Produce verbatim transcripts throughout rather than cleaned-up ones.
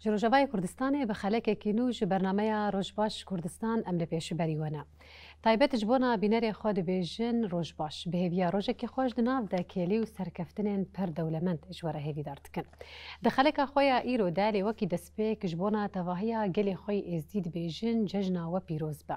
Ji Rojavayê Kurdistanê bi xelekekî nû ji bernameya Rojbaş Kurdistan em li pêşberî we ne. Taybet ji bona bînerê xwe dibêjin roj baş. Bi hêviya rojekî xweş di nav de kêlî û serkeftinên pir dewlemend ji we re hêvîdar dikin. Di xeleka xwe ya îro de lê wekî destpêk ji bona tevahiya gelê xwe yê êzdî dibêjin cejna we pîroz be.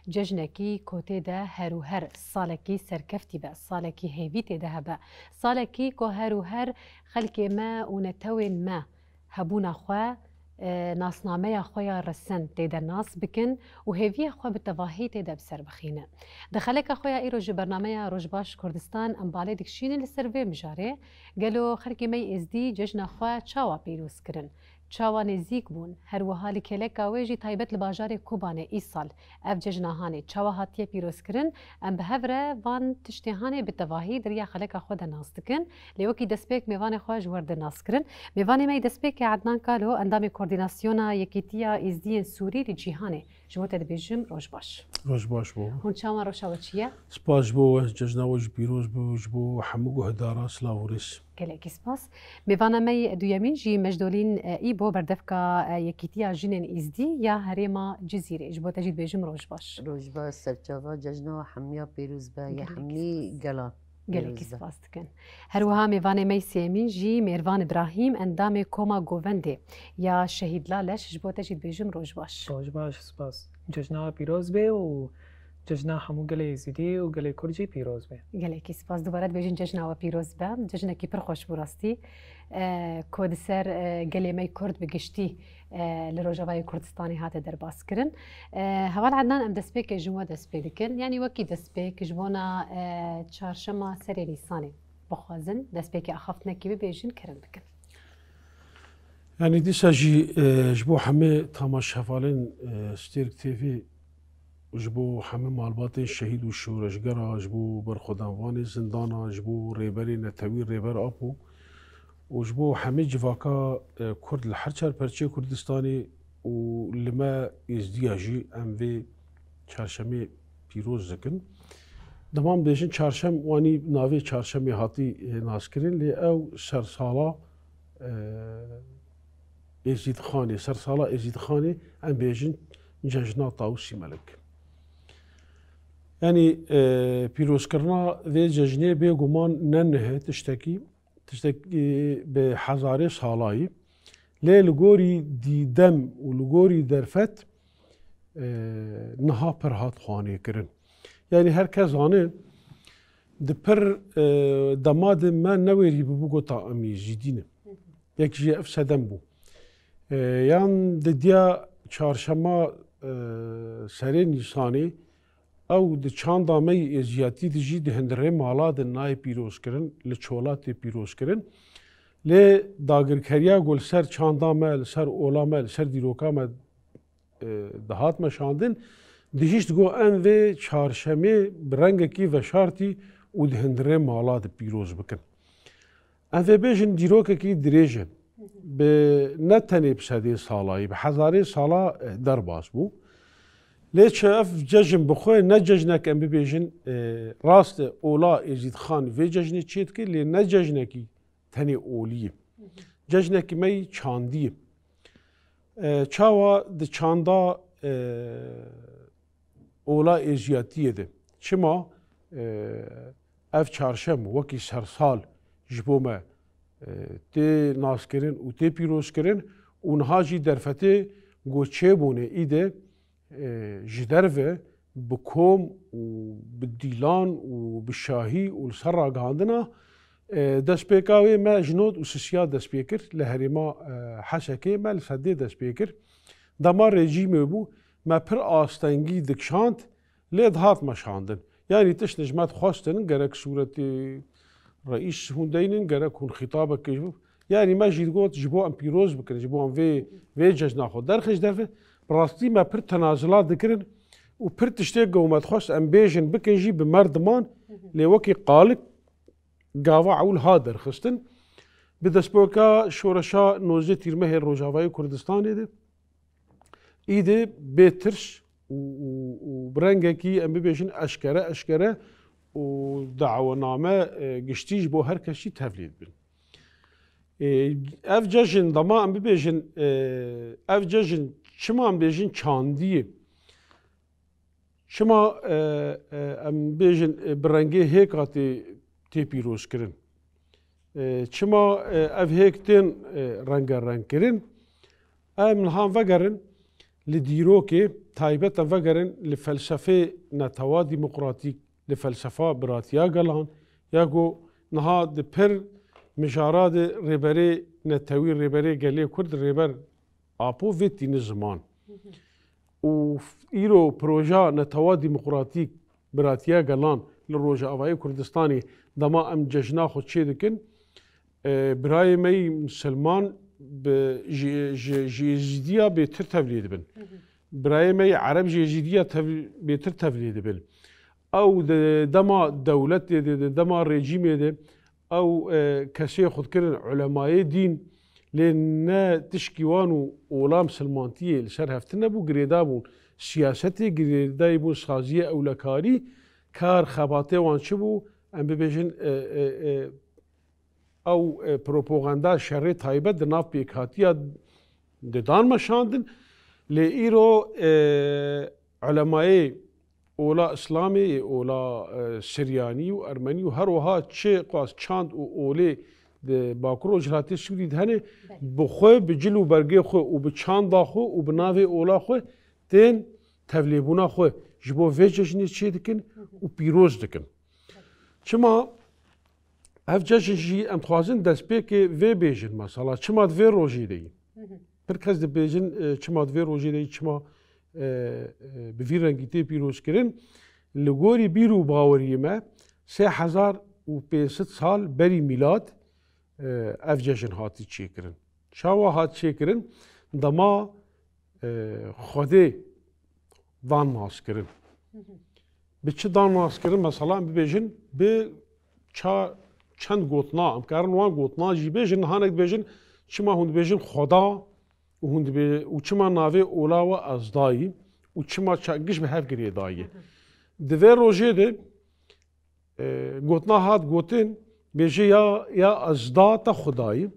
Cejnekî ku tê de her û her salekî serkeftî be, salekî hêvî tê de hebe, salekî ku her û her xelkê me û netewên me hebûna xwe, e, nasnameya xwe ya resen tê de nas bikin û hêviya xwe bi tevahî tê de bi ser bixîne. Di xeleka xwe ya îro ji bernameya Rojbaş Kurdistan em balê dikişînin li ser vê mijarê, gelo xelkê me yê êzdî cejna xwe çawa pîroz kirin? Çawa nêzîk bûn? Her wiha li kêleka wê jî taybet li bajarê Kobanê îsal ev cejna hanê çawa hatiye pîrozkirin? Em bi hev re van tiştê hanê bi tevahî di riya xeleka xwe de nas dikin. Lê wekî destpêk mêvanê xwe ji we re dê nas kirin. Mêvanê me yê destpêkê Ednan Kalo, endamê Koordînasyona Yekîtiya Êzdiyên Sûrî li cîhanê. Ji bo te dibêjim roj baş. Roj baş bo. Hûn çawan, rewşa we çi ye? Spas ji bo we, cejna we jî pîroz be û ji bo hemû guhdaran silav û rêz. Gelekî spas. Mêvana me yê duyemîn jî Mejdolîn, e, Îbo, berdevka, e, Yekîtiya Jinên Îzdî ya Herêma Cizîrê. Ji bo te jî dibêjim roj baş. Roj baş, serçava cejna hemiya pêroz be, ya Gelekî hemî spas. Gelan Gelekî pêroz be. Spas dikin. Her wiha mêvanê me yê sêyemîn jî Mêrvan Îbrahîm, endamê Koma Govendê ya Şehîd Laleş. Ji bo te jî dibêjim roj baş. Roj baş, spas. Cejna we pîroz be û cejna hemû gelê Êzidî û gelê Kurd jî pîroz be. Gelekî spas. Dubare dibêjin cejna we pîroz be. Cejnekî pir xweş bû rastî. E, ku di ser, e, gelê me yê Kurd bi giştî, e, li Rojavayê Kurdistanê hate derbaskirin. E, Heval Ednan, em destpêkê ji we dest pê dikin. Yanî wekî destpêk ji bona, e, çarşema serê Nîsanê bixwazin destpêkê axaftinekî bibêjin, kerem bikin. Yanî dîsa jî, e, ji bo hemê tamaşevalên, e, Stêrk T V, ji bo hemî malbatên şehîd û şoreşgera, ji bo berxwedanvanê zindana, ji bo rêberê netewî Rêber Apo û ji bo hemî civaka, e, Kurd li her çar perçeyê Kurdistanê û li me Êzdiya jî em vê çarşemê pîroz dikin. Dema em dibêjin çarşem, wanî navê çarşemê hatî, e, naskirin, lê ew sersala, e, Êzîdxanê, sersala Êzîdxanê em bêjin cejna Tawusî Melik. Yanî, e, pîrozkirina vê cejnê bêguman ne nihe tiştekî, tiştekî bi hezarê salayî. Lê li gorî dîdem û li gorî derfet, e, niha pir hat xwanê kirin. Yanî her kes zane, di pir, e, dema de me newêrî bû bigota em Êzîdî ne. Yek jî ev sedem bû. E, yan di diya çarşema, e, serê Nîsanê, ew di çanda me yê êziyatî de jî di hundirê mala de nayê pîrozkirin, li çola tê pîrozkirin. Lê dagirkeriya ku li ser çanda me, li ser ola me, li ser dîroka me, e, dihat meşandin, dihişt got em vê çarşemê bi rengekî veşartî û di hundirê mala de pîroz bikin. Em vê bêjin dîrokekî dirêj e. Bi ne tenê bi sedê salayî, bi hezarê sala, e, derbas bû. Lê çi ev cejn bi xwe ne cejnek em bibêjin, e, rast e, ola Êzîdxan vê cejnê çêdike, lê ne cejnekî tenê olî ye. Cejnekî me yî çandî ye. E, çawa di çanda, e, ola êziyatiyê de? Çima, e, ev çarşem wekî sersal ji bo me, e, tê naskirin û tê pîrozkirin û niha jî derfetê ku çêbûne îde, e, ji derve bi kom û bi dîlan û bi şahî û li ser ragihandina, e, destpêka wê me ji not û sisiya dest pê kir, li herêma, e, Hesekê me li sedê dest pê kir. Dema rejîmê bû, me pir astengî dikişand, lê dihat meşandin. Yanî tişt ji me dixwestin, gerek sûretê reîs hûn deynin, gerek hûn xîtabek ji bo. Yanî me jî digot, ji bo em pîroz bikin, ji bo em vê, vê cejna xwe derxin ji derve. Bi rastî me pir tenazila dikirin û pir tiştê ku me dixwest em bêjin, bikin jî bi me re diman, lê wekî qalik gava ewil hat derxistin. Bi destpêka şoreşa nozdeh Tîrmehê Rojavayê Kurdistanê de, îdî bê tirs û, û, û bi rengekî em bibêjin eşkere, eşkere û dawename, e, giştî ji bo her kesî tevlî dibin. Ê, ev cejin, dema em bibêjin, ê, ev cejin çima em bêjin çandiyê? Çima, e, e, em bêjin, e, bi rengê hêka tê, tê pîrozkirin? E, çima, e, ev hêk tên, e, rengerengkirin? Em niha vegerin, li dîrokê taybet em vegerin, li felsefê netewa demokratîk, li felsefa biratiya gelan, ya ku niha di pir mijara de rêberê netewî, rêberê gelê Kurd, rêber Apo vê tîne ziman. Û îro proja netewa demokratîk, biratiya gelan li Rojavayê Kurdistanê, dema em cejna xwe çê dikin, e, birayê me yî misilman bi, ji, ji, ji Êzîdiya bêtir tevlê dibin. Birayê me yî Ereb ji Êzîdiya tev-, bêtir tevlê dibin. Ew di dema dewletê de, di dema rejîmê de, ew, e, kesê xwe dikirin ulemayê dîn, lê ne tişkî wan û ola misilmantiyê li ser hev tune bû, girêda bûn siyasetê, girêdayî bûn saziyê ewlekarî, kar xebatê wan çi bû? Em bibêjin, e, e, e, ew, e, propaganda şerê taybet di nav pêkhatiya de dan meşandin. Lê îro, e, ulemayê ola Îslamê, ola, e, Siryanî û Ermenî û her wiha çi qas çand û olê di Bakur Rojhilatê Sûrî de hene, bi xwe, bi cil û bergê xwe û bi çanda xwe û bi navê ola xwe tên tevlêbûna xwe ji bo vê cejnê çê dikin û pîroz dikin. Çima ev cejn jî em dixwazin destpêkê vê bêjin, mesela, çima di vê rojê de yî? Pir kes dibêjin, e, çima di vê rojê de yî, çima, e, e, bi vî rengî tê pîrozkirin? Li gorî bîr û baweriyê me, sê hezar û pênc sed sal berî mîlad, e, ev cejn hatî çêkirin. Çawa hat çêkirin? Dema, e, Xwedê dan naskirin. Bi çi dan naskirin? Mesela em bibêjin, bi ça-, çend gotina, em karin wan gotina jî bêjin, niha nek dibêjin, çima hûn dibêjin Xweda û hûn dibê-, û çima navê ola we Ezdayî û çima ça-, giş bi hev girêdayî? Di vê rojê de, e, gotina hat gotin, bêje ya, ya Ezda te Xwedayî,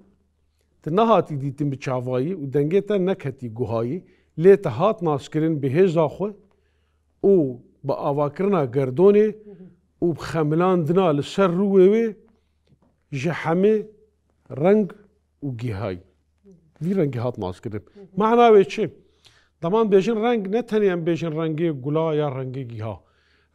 tu nehatî dîtin bi çavayî û dengê te neketî guhayî, lê te hat naskirin bi hêza xwe û bi avakirina gerdonê û bi xemilandina li ser rûyê wê ji hemê reng û gihayî. Vî rengî hat naskirin. Mana wê çi? Dema em bêjin reng, ne tenê em bêjin rengê gula ya rengê giha.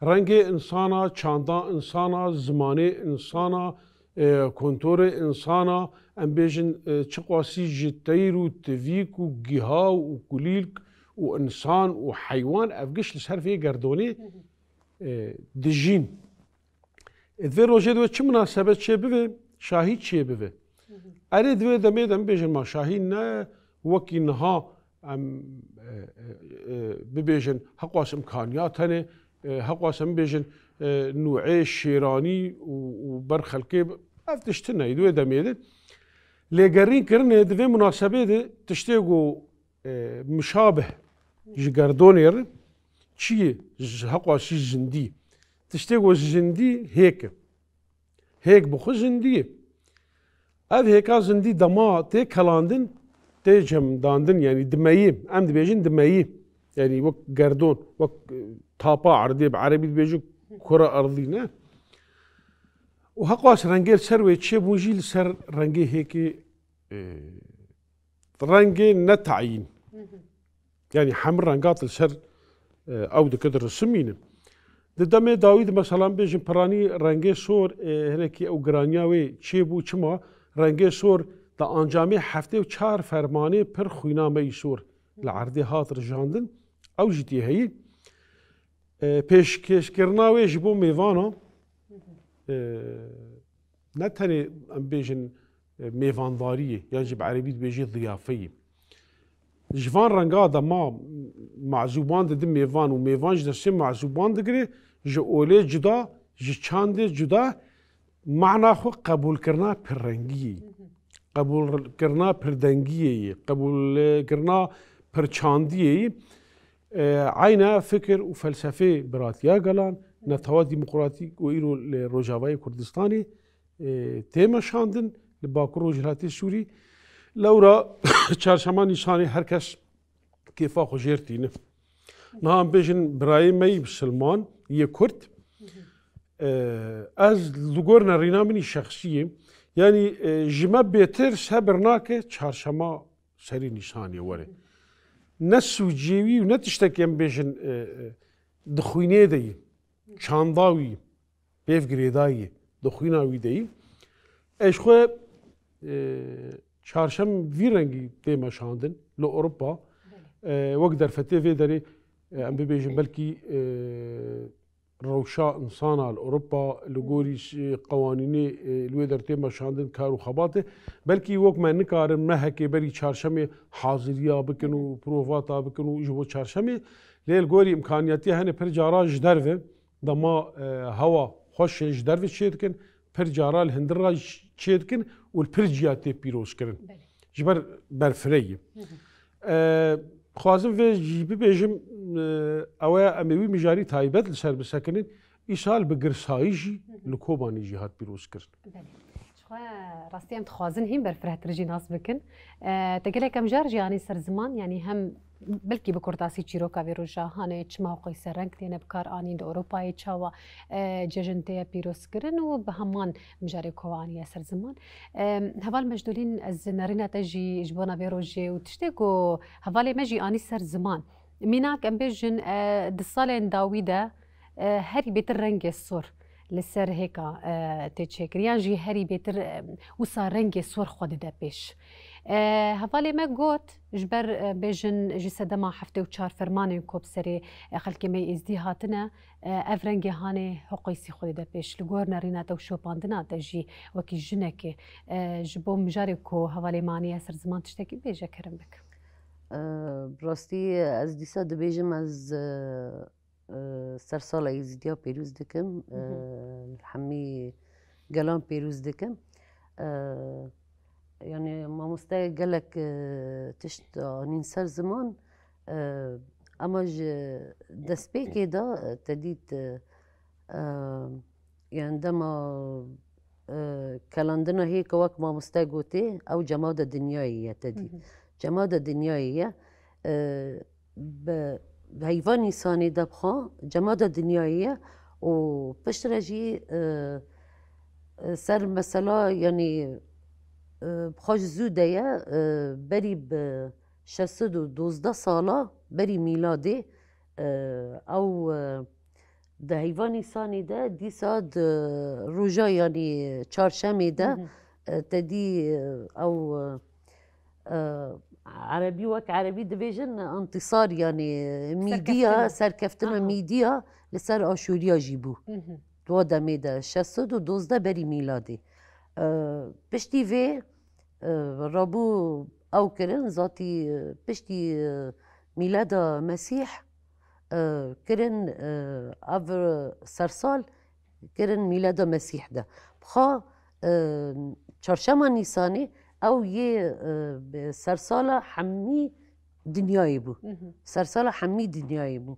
Rengê insana, çanda insana, zimanê insana, e, kontorê insana, em bêjin, e, çiqasî ji teyr û tivîk û giha û kulîlk û insan û heywan, ev giş li ser vê gerdonê, e, dijîn. Ê, di vê rojê de wê çi minasebet çê bibe, şahî çê bibe. Erê, di vê demê de em bêjin ma şahî ne wekî niha em, e, e, e, bibêjin heqwas imkaniyat hene, e, heqwas em bêjin, e, nûê şêranî û, û ber xelkê bi-, ev tişt tune ye di wê demê de. Lêgerîn kirinê di vê minasebê de tiştê ku e, mişabih ji gerdonê re çi ye? Ji heqwa jî zindî. Tiştê ku zindî hêk e. Hêk bi xwe zindî ye. Ev hêka zindî dema tê kelandin, tê cemdandin, yanî dimeyî. Em dibêjin dimeyî. Yanî wek gerdon, wek, e, tapa erdê, bi erebî dibêjin kura erdî, ne? Û heqwas rengê li ser wê çêbûn jî li ser rengê hêkê, e, rengê netayîn. Yanî hemî rengat li ser, e, ew dike dirisimîne. Di demê dawî de, mesela, em bêjin piranî rengê sor, e, hinekî ew giraniya wê çêbû. Çima? Rengê sor di ancamê heftê û çar fermanê pir xwîna me yî sor li erdê hat rijandin. Ew jî tê heyî. E, pêşkêşkirina wê ji bo mêvana, e, ne tenê em bêjin, e, mêvandariyê, yan jî bi erebî dibêjê ziyafeyê. Ji van renga de ma mazûban didin mêvan û mêvan ji destê mazûban digire, ji olê cuda, ji çandê cuda, mana xwe qebûlkirina pirrengiyê, qebûlkirina pirdengiyê, qebûlkirina pirçandiyê. E, eyna fikir û felsefê biratiya gelan, netewa demokratîk û îro li Rojavayê Kurdistanê, e, tê meşandin, li Bakur Rojhilatê Sûrî. Lewra çarşema Nîsanê her kes kêfa xwe jêr tîne. Niha em bêjin birayê me yî bisilman, yê Kurd, e, ez li gor nerîna min î şexsî yê. Yanî, e, ji me bêtir sebir nake çarşema serê Nîsanê were. Ne sûcê wî û ne tiştekî em bêjin, e, e, di xwînê de yî, çanda wî, pêv girêdayî, di xwîna wî de yî. Ez xwe, e, çarşem vî rengî tê meşandin li Ewropa. E, wek derfetê vê derê, e, em bibêjin belkî, e, rewşa insana li Ewropa li gorî ş-, qewanînê, e, li wê der tê meşandin kar û xebatê. Belkî wek me nikarin mehekê berî çarşemê haziriya bikin û provata bikin û ji bo çarşemê. Lê li gorî îmkaniyetiya hene pir cara ji derve dema, e, hewa xweş e ji derve çêdikin, pir cara li hundir re ş-, çêdikin û li pir ciya tê pîrozkirin. Belê. Ji ber berfireyê. E, xwazim vê jî bibêjim, e, ew e em ê wî mijarî taybet li ser bisekinin. Îsal bi girsayî jî li Kobanê jî hat pîrozkirin. Belê. Jixwe rastî em dixwazin hîn berfirehtir jî nas bikin. E, te gelek em jar jî anî ser ziman, yanî hem belkî bi kurtasî çîroka vê roja hane çima qeyse reng têne bi kar anîn, di Ewropayê çawa, e, cejin tê ye pîrozkirin û bi heman mijarê ku aniye ser ziman. E, heval Mejdolîn, ez nerîna te jî ji bona vê rojê û tiştê ku hevalê me jî anî ser ziman. Mînak em bêjin, e, di salên dawî de, e, herî bêtir rengê sor li ser hêka, e, tê çêkir. Yan jî herî bêtir, e, wisa rengê sor xwe dide pêş. E, hevalê me got, ji ber, e, bêjin ji sedema heftê û çar fermanên ku bi serê, e, xelkê me yê êzdî hatine, e, ev rengê hanê hoqeysî xwe dide pêş. Li gor nerîna te û şopandina te jî wekî jinekê, e, ji bo mijarê ku hevalê me aniye ser ziman tiştekî bêje kerem bik. E, bi rastî ez dîsa dibêjim ez, e, e, sersala Êzidiya pêrûz dikim, e, Hı hı. Li hemî gelan pêrûz dikim. E, yanî mamoste gelek, e, tişt anîn ser ziman, e, ama ji destpêkê de, e, te dît, e, e, yanî dema, e, kelandina hêka wek mamoste gotê, ew cemada dinyayê ye te dît. Hı hı. Cemada dinyayê ye. E, bi heyva nîsanê de bixwe cemada dinyayê ye û piştre jî, e, e, ser mesela, yanî, e, bixwe ji zû de ye, e, berî bi şeş sed û dozdeh sala berî mîladê, e, ew, e, di heyva nîsanê de dîsa di roja, yanî çarşemê de, Hı hı. e, te dî, e, ew, e, e, erebî wek erebî dibêjin, intîsar, yanî mîdiya, Serkeftina. serkeftina Aha. mîdiya li ser Aşûriya jî bû. Hı hı. Di wa demê de şeş sed û dozdeh berî mîladê. E, piştî vê, e, rabû ew kirin, zatî, e, piştî, e, mîleda Mesîh, e, kirin, e, ev sersal kirin mîleda Mesîh de. Bixa, e, çarşema Nîsanê ew yê, e, bi sersala hemî dinyayê bû. Hı hı. Sersala hemî dinyayê bû.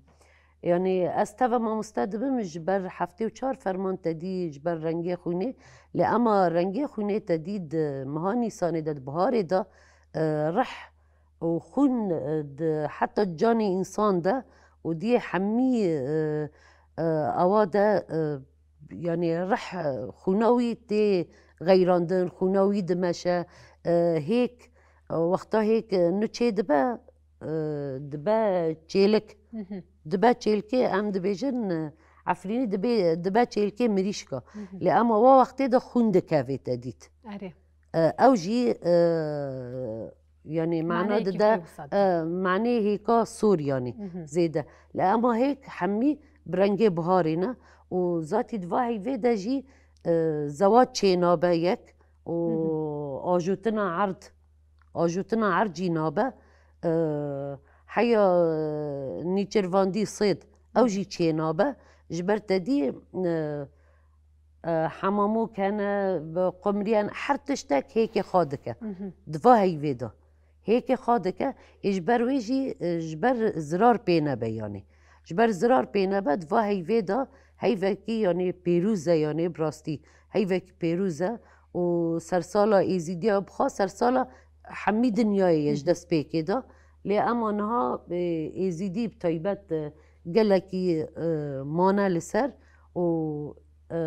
Yanî ez teva mamoste dibim ji ber heftê û çar ferman te dî ji ber rengê xwînê. Lê ema rengê xwînê te dî di meha Nîsanê de, di biharê de, e, rih û xwîn, e, di heta canê însan de û diyê hemî, e, e, awa de, e, yanî rih, e, xwîna wî tê xeyrandin, xwîna wî dimeşe, e, hêk, e, wexta hêk, e, nû çê dibe, e, dibe çêlik. Hı hı. Dibe çêlikê, em dibêjin, e, Efrînî dibe, dibe çêlikê mirîşka. Hı hı. Lê ema wa wextê de xwîn dikeve te dît. Erê. E, ew jî, e, yanî mana Maneyekî dide, pir wisa e, dide. Manê hêka sor yanî Hı hı. zêde. Lê ema hêk hemî bi rengê biharê ne û zatî di va heyvê de jî, e, zewac çênabe yek û Hı hı. ajotina erd, ajotina erd jî nabe. E, heya, e, nîçirvandî sêd, ew Hı. jî çênabe. Ji ber te dî, e, e, hemamok hene, bi qumriyên her tiştek hêkê xwe dike. Mhm. Di va heyvê de hêkê xwe dike, ê ji ber wê jî, e, ji ber zirar pê nebe yanî. Ji ber zirar pê nebe di va heyvê de heyvekî yanî pêrûz e, yanî bi rastî heyvekî pêrûz e û sersala Êzîdiya bixwe sersala hemî dinyayê ye ji destpêkê de. Lê ema niha, e, Êzîdî bi taybet, e, gelekî, e, mane li ser û, e,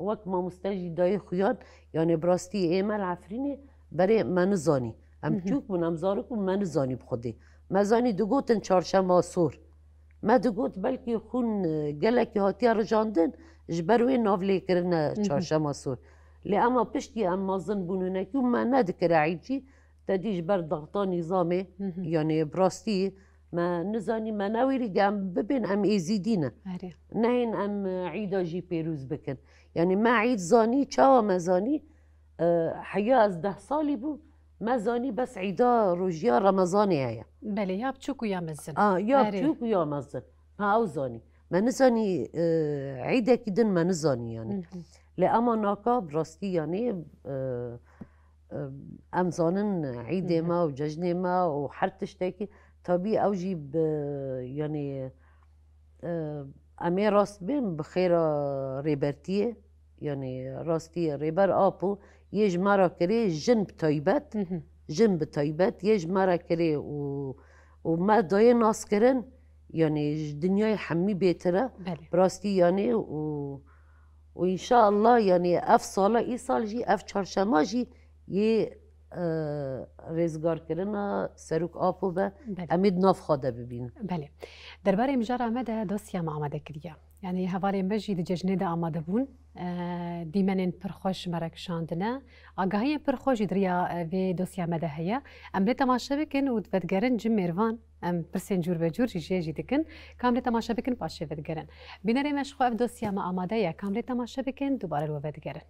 wek mamoste jî dayê xuyan, yanê bi rastî ê me li Efrînê berê me nizanî. Em çûk bûn, em zarok bûn, me nizanî bi xwedê. Me zanî digotin çarşema sor. Me digot belkî xûn, e, gelekî hatiye rijandin, ji ber wê nav lê kirine çarşema sor. Lê ema piştî em mezin bûn hinekî û me nedikire eyd jî, te dî ji ber daxta nîzamê, yanê bi rastî me nizanî, me newêrî ge em bibên em êzîdî ne. Erê. Nehên em, e, eyda jî pêrûz bikin. Yanê me eyd zanî, çawa me zanî? E, heya ez deh salî bû, me zanî bes eyda rojiya Remezanê heye. Belê, ya biçûk û ya mezin. A, ya Erê. Biçûk û ya mezin. Ha, ew zanî. Me nizanî, e, eydekî din me nizanî yanî. Lê ema naka bi rastî yanî, e, e, em zanin eydê me û cejnê me û her tiştekî, tabî ew jî bi, yanî, e, em ê rast bên bi xêra Rêbertiyê, yanî rastî Rêber Apo yê ji me re kirê jin bi taybet, jin bi taybet yê ji me re kirê û, û me dayê naskirin, yanî ji dinyayê hemî bêtir e. Belê. Bi rastî yanî û, û înşallah yanî ev sala, îsal jî ev çarşema jî yê, e, rêzgarkirina Serok Apo be, Belê. Em ê di nav xwe de bibînin. Belê. Derbarê mijara me de dosya me amade kiriye. Yanî hevalên me jî di cejnê de amade bûn. E, dîmenên pir xweş ji me re kişandine. Agahiyên pir xweş jî di riya, e, vê dosya me de heye. Em lê temaşe bikin û vedigerin cem mêrvan. Em pirsên cûr be cûr jî jê jî dikin. Ka em lê temaşe bikin, paşê vedigerin. Bînerê me ji xwe ev dosya me amade ye. Ka em lê temaşe bikin, dubare li we vedigerin.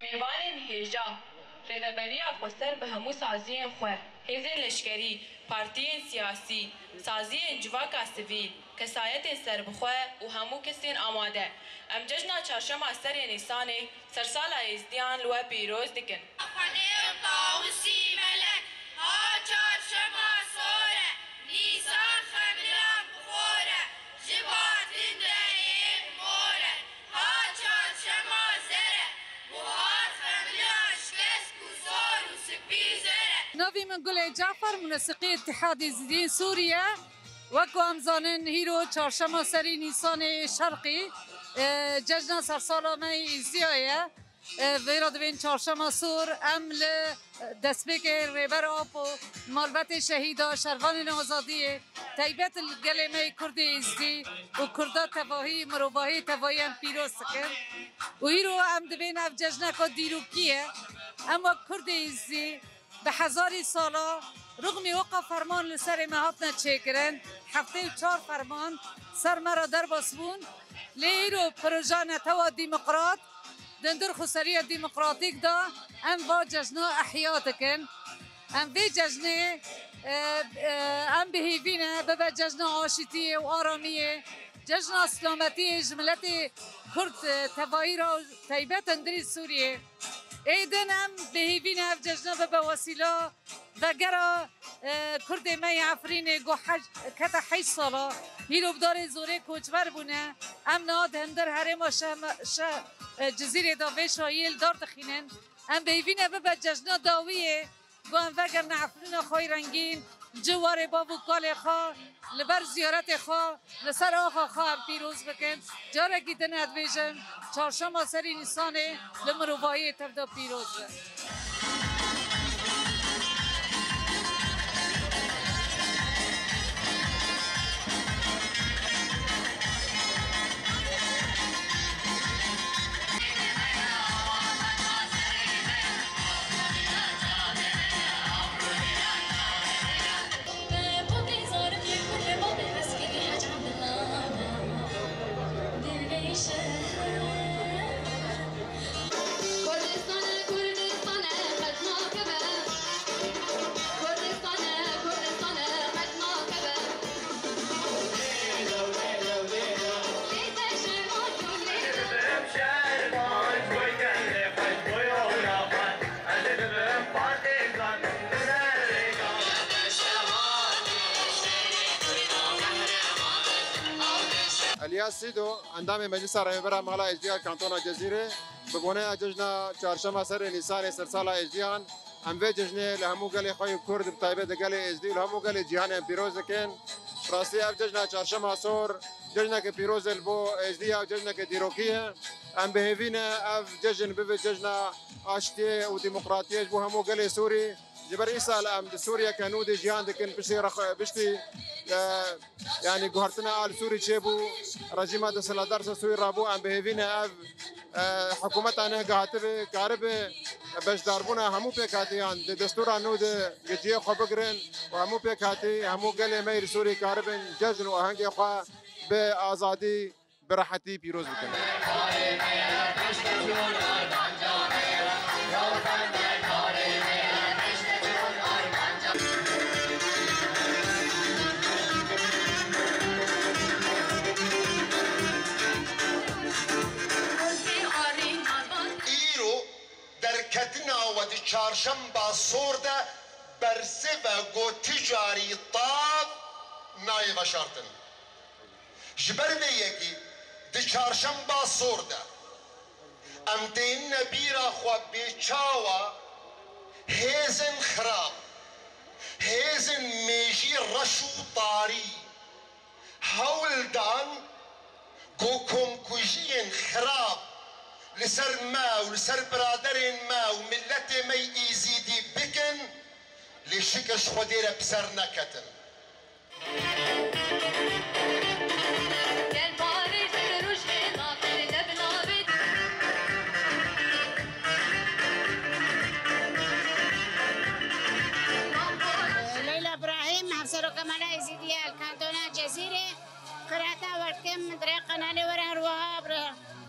Mêvanên hêja, rêveberiya xweser bi hemû saziyên xwe, hêzên leşkerî, partiyên siyasî, saziyên civaka sivîl, kesayetên serbixwe û hemû kesên amade. Em cejna Çarşema Serê Nîsanê, sersala Êzdiyan li we pîroz dikin. Xwedê û Tawusî Melek, ha çarşema sor e, Nîsan xemilan bi xor e, ji batin derê bi mor e, ha çarşema zer e, buhar xemilan ji kesk û sor û spî zer e. Navê min Gulê Cafer, Muneseqê Îtîhadê Êzidîyên Sûriye. Wek ku em zanin, hîro çarşema serî Nîsanê Şerqî, e, cejna sersala me yê Êzidiya ye. E, vêra dibên çarşema sor, em li destpêkê Rêber Apo, malbetê şehîda, şervanên azadiyê, taybet li gelê me yê Kurdê Êzidî û Kurda tevahî, mirovahiyê tevahî em pîroz dikin. Û hîro em dibên ev cejneka dîrokî ye. Em wek Kurdê Êzidî, bi hezarî sala, rixmî weka ferman li serê me hatine çêkirin, heftê û çar ferman ser me re derbas bûn. Lê îro proja netewa demokrat di hundir xweseriya demokratîk de em va cejna ehya dikin. Em vê cejnê, e, e, em bi hêvî ne bibe cejna aşîtiyê û aramiyê, cejna silametiyê ji miletê Kurd, e, tevahî re, taybet hundirî Sûriyê. Êdin em bi hêvî ne ev cejna bibe wesîla vegera, e, Kurdê me yê Efrînê ku hej-, kete heşt sala, hîro bi darê zorê koçber bûne. Em niha di hundir herêma Şem-, Şe-, e, Cizîrê de vê şahiyê li dar dixînin. Em bi hêvî ne bibe cejna dawiyê ku em vegerine Efrîna xwe yê rengîn, Ji warê bav û kalê xwe li ber ziyaretê xwe li ser axa xwe em pîroz bikin. Carekî din ez dibêjim, çarşema serê Nîsanê li mirovahiyê tevda pîroz be. Elyas Sîdo, endamê Meclisa Rêvebera Mala Êzdiya Kantona Cezîrê, bi boneya cejna Çarşema Serê Nîsanê, sersala Êzdiyan, em vê cejnê li hemû gelê xwe yê Kurd, bi taybet di gelê Êzdî û li hemû gelê cîhanê em pîroz dikin. Rastî ev cejna Çarşema Sor, cejneke pîroz e li bo Êzdî ye û cejneke dîrokî ye. Em bi hêvî ne ev cejn bibe cejna aştiyê û demokratiyê ji bo hemû gelê Sûrî. Ji ber îsal em di Sûriyeke nû de jiyan dikin, piştî rex-, piştî, e, yanî guhertina a li Sûrî çêbû, rejîma desthilatdar ser Sûrî rabû, em bi hêvî ne ev, e, hikûmeta neh gehatibe, karibe beşdarbûna hemû pêkhatiyan di destûra nû de cihê xwe bigirin û hemû pêkhatî, hemû gelê me yê li Sûrî karibin cejn û ahengê xwe bi azadî, bi rehetî pîroz bikin. Îro derketina we di Çarşemba Sor de bersiv e ku tu carî tav nayê veşartin. Ji ber vê yekê di Çarşemba Sor de em tênine bîra xwe bê çawa hêzên xirab, hêzên mêjî reş û tarî hewl dan ku komkujiyên xirab li ser me û li ser biraderên me û miletê me yê Êzîdî bikin, lê şikir ji Xwedê re bi ser neketin. Leyla Brahîm, Hevseroka Mala Êzîdî ye li Kantona Cezîrê. Qirata we dikim, min dirê qenalê we re her wiha bi re.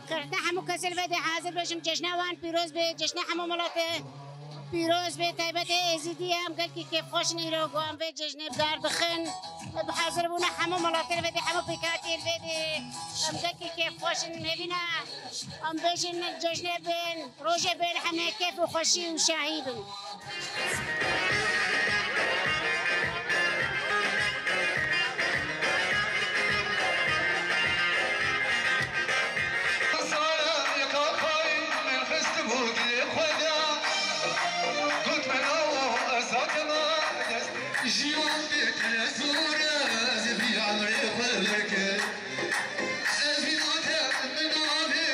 Qirata hemû kesê li vê de hazir bêjim, cejna wan pîroz be, cejna hemû miletê pîroz be, taybetê Êzîdî ye. Em gelkî kêfxweş in îro ku em vê cejnê bi dar dixin. Bi hazir bûna hemû miletê li vê de, hemû pêkhatiyên vê de. Em gelkî kêfxweş in, hêvîna em bêjin cejnê bên, rojê bên hemê kêf û xweşî û şahî bin. Jiyan pêk ne zor e, ez vî emrê xwe vekir. Ez vî nate min navê.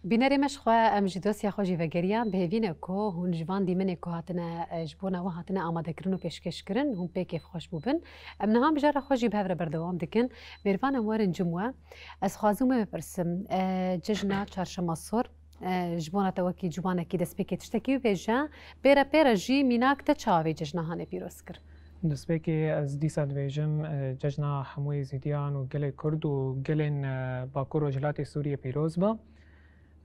Bînerê me ji xwe, em ji dosya xwe jî vegeriyan, bi hêvî ne ku hûn ji van dîmenê ku hatine, e, ji bona we hatine amadekirin û pêşkêşkirin, hûn pê kêfxweş bûbin. Em niha mijara xwe jî bi hev re berdewam dikin. Mêrvan, em werin cem we. Ez xwazim we bipirsim, e, cejna Çarşema Sor, e, ji bona te wekî ciwanekî destpêkê tiştekî bibêje, pê re pê re jî mînak te çawa vê cejna hane pîroz kir? Destpêkê ez dîsa dibêjim, e, cejna hemû Êzîdiyan û gelê Kurd û gelên, e, Bakur Rojhilatê Sûriyê pîroz be.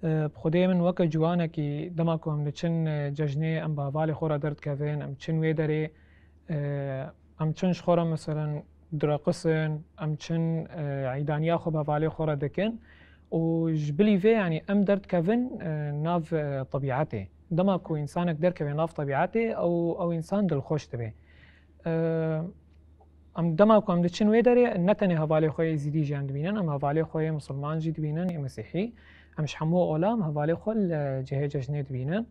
E, bi xwedê min weke ciwanekî dema ku em diçin, e, cejnê, em bi hevalê xwe re derdikevin, em çin wê derê, e, em çin ji xwe re, meselen, direqisin, em çin, e, îdaniya xwe bi hevalê xwe re dikin û ji bilî vê, yanî, em derdikevin, e, nav, e, tebîetê. Dema ku însanek derkeve nav tebîetê, ew, ew însan dilxweş dibe. E, em dema ku em diçin wê derê, ne tenê hevalê xwe yê Êzîdî jî em dibînin, em hevalê xwe yê misilman jî dibînin, yê Mesîhî. Em ji hemû ola em hevalê xwe li cihê cejnê dibînin.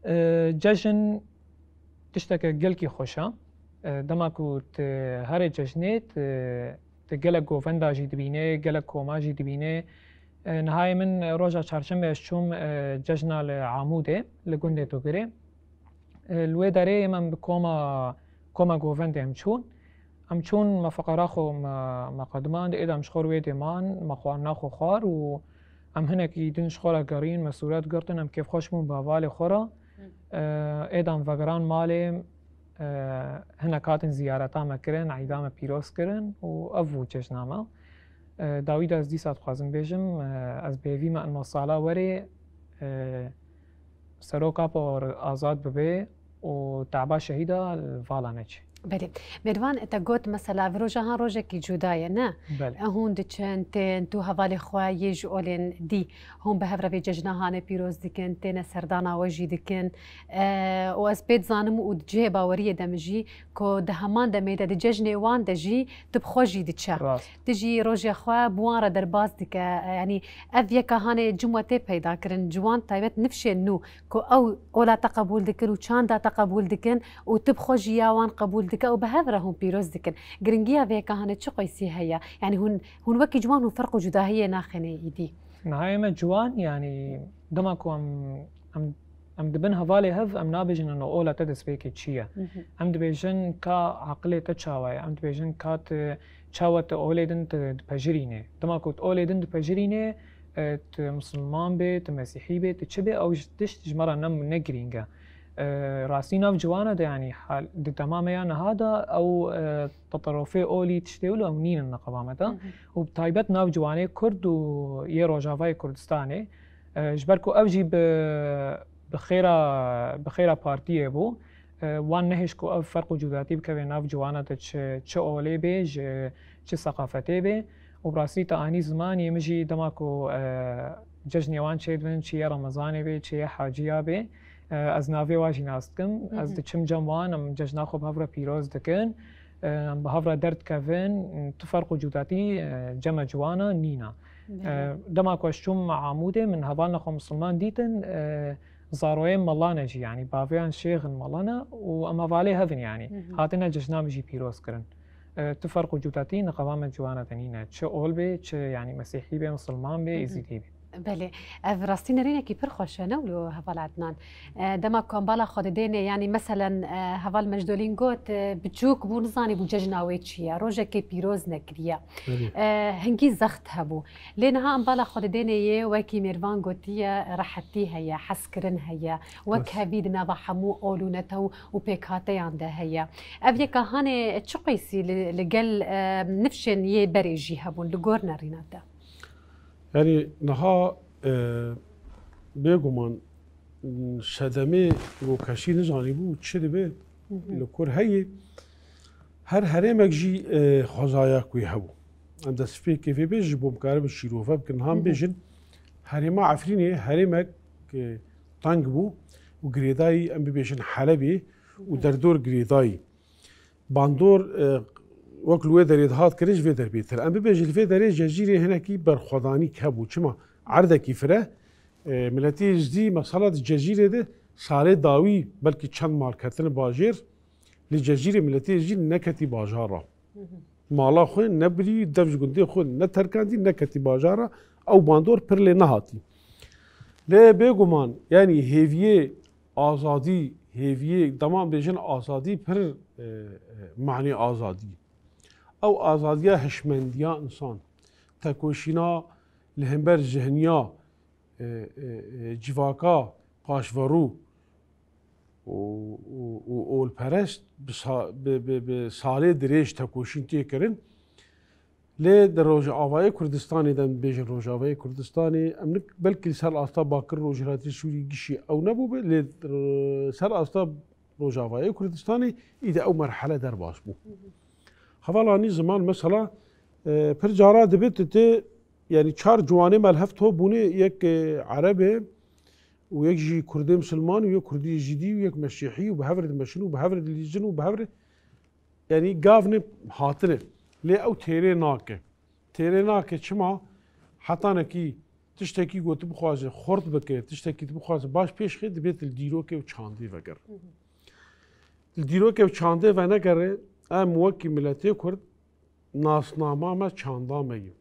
E, cejn tişteke gelkî xweş e. E, dema ku tu herê cejnê, tu, tu gelek govenda jî dibînê, gelek koma jî dibînê. E, nihayê min roja çarşemê ez çûm, e, cejna li Amûdê, li gundê Dogirê. E, li wê derê em bi koma, koma govendê em çûn. Em çûn, me feqera xwe me, me qedimand, êdî em ji xwe re wê dê man, me xwarina xwe xwar û em hinekî din ji xwe re gerîn, me sûret girtin, em kêfxweş bûn bi hevalê xwe re. E, êdî em vegeran malê, e, hinek hatin ziyareta me kirin, eyda me pîroz kirin û ev bû cejna me. E, dawî de ez dîsa dixwazim bêjim, e, ez bi hêvî me in masala werê, e, Serok Apo azad bibe û taba şehîda li vala neçe. Belê. Mêrvan, te got, mesela, vê roja han rojekî cuda ye, ne? Belê. E, hûn diçin, tên, tu hevalê xwe yê ji olên dî, hûn bi hev re vê cejna hane pîroz dikin, têne serdana we jî dikin. E, û ez pê dizanim û di cihê baweriyê de min jî, ku di heman demê de di cejnê wan de jî tu bi xwe jî diçe. Rast. Tu jî rojê xwe bi wan re derbas dike. E, yanî ev yeka hanê cim we tê peyda kirin, ciwan taybet nifşên nû ku ew ola te qebûl dikin û çanda te qebûl dikin û tu bi xwe jî ya wan qebûl dike û bi hev re hûn pîroz dikin. Giringiya vê yeka hanê çi qeysî heye? Yanî hûn, hûn wekî ciwan hûn ferq û cudahiyê naxêne îdî. Nihayê me ciwan, yanî dema ku em, em, em dibin hevalê hev, em nabêjin eno ola te destpêkê çi ye. Mhm. Em dibêjin ka aqilê te çawa ye, em dibêjin ka tu çawa tu olê din tu dipejirînê. Dema ku tu olê din dipejirînê, e, tu misilman bê, tu mesîhî bê, tu çi bê, ew ji tişt ji me re ne, ne girîng e. E, rastî nav ciwana de, yanî hal, di dema me ya niha de ew, e, teterofê olî tiştê wilo ew nînin neqeba me de. Hı hı. Û bi taybet nav ciwanê Kurd û yê Rojavayê Kurdistanê, e, ji ber ku ew jî bi, bi xêra, bi xêra partiyê bû, e, wan nehêşt ku ev ferq û cudatî bikeve nav ciwana de çi, çi olê bê, ji çi seqafetê bê. Û bi rastî te anî zimanî, min jî dema ku, e, cejnê wan çêdibin, çi yê Remezanê bê, çi yê Haciya bê, e, ez navê wan jî nas dikim. Hı hı. Ez diçim cem wan, em cejna xwe bi hev re pîroz dikin, e, em bi hev re derdikevin, tu ferq û cudatî, e, cem me ciwana nîna. Belê. E, dema ku ez çûm Amûdê, min hevalna xwe misilman dîtin, e, zaroyên mela ne jî, yanî bavêyan şêx in mela ne û em hevalê hev in, yanî. Hı hı. Hatine cejna min jî pîroz kirin. E, tu ferq û cudatî neqeba me ciwana de nîne. Çi ol bê, çi, yanî, mesîhî bê, misilman bê, Hı hı. êzîdî bê. Belê. Ev rastî nerînekî pir xweş e, ne wilo heval Ednan? E, dema ku em bala xwe didênê, yanî, meselen, e, heval Mejdolîn got, e, biçûk bû, nizanî bû cejna wê çi ye, rojekê pîroz nekiriye. Belê. E, hingî zext hebû. Lê niha em bala xwe didênê yê, wekî Mêrvan gotiye, rehetî heye, hezkirin heye. Wek Rast. hevî di nava hemû ol û netew û pêkhateyan de heye. Ev yeka hanê çi qeysî li, li gel, e, nifşên yê berê jî hebûn li gor nerîna te? Yanî niha, e, bêguman, sedemê rokeşî nizanîbû çi dibe, Hı hı. li kur heye. Her herêmek jî, e, xwezaya ku hebû. Em destpêkê vê bê ji bo em karibin şîrove bikin. Niha em Hı hı. bêjin, herêma Efrînê herêmek, e, teng bû û girêdayî, em bibêjin Helebê û Hı hı. derdor girêdayî. Bandor, e, wek li wê derê dihat kirin ji vê der bêtir. Em bibêjin li vê derê Cezîrê hinekî berxwedanî hebû. Çima? Erdekî fire, e, miletê Êzdî mesela di Cezîrê de salê dawî belkî çend mal ketine bajêr, li Cezîrê miletê Êzdî neketî bajar re. Hı hı. Mala xwe nebirî, dev ji gundê xwe neterkandî, neketî bajar re. Ew bandor pir lê nehatî. Lê bêguman, yanî hêviyê azadî, hêviyê, dema em bêjin azadî, pir, e, e, manê azadî. Ew azadiya hişmendiya însan, tekoşîna li hember zihniya, e, e, e, civaka paşverû û, û, û olperest bi sa-, bi, bi, bi salê dirêj tekoşîn tê kirin. Lê di Rojavayê Kurdistanê de, em bêjin Rojavayê Kurdistanê, em nik-, belkî li ser asta Bakur Rojhilatê Sûrî gişî ew nebûbe, lê, e, ser asta Rojavayê Kurdistanê î de ew merhele derbas bû. Hevalanî ziman mesela, e, pir cara dibe tu tê, yanî çar ciwanê me li hev top bûne, yek, e, Ereb e û yek jî Kurdê Misilman û yek Kurdê Êzîdî û yek Mesîhî û bi hev re dimeşin û bi hev re dilîzin û bi hev re, yanî gavne hatine. Lê ew têrê nake. Têrê nake çima? Hetanekî tiştekî ku tu bixwaze xurt bike, tiştekî tu bixwaze baş pêş xe, dibê tu li dîrokê û çandê vegere. Li dîrokê û çandê venegere, em wekî miletê Kurd nasnama me çanda me ye.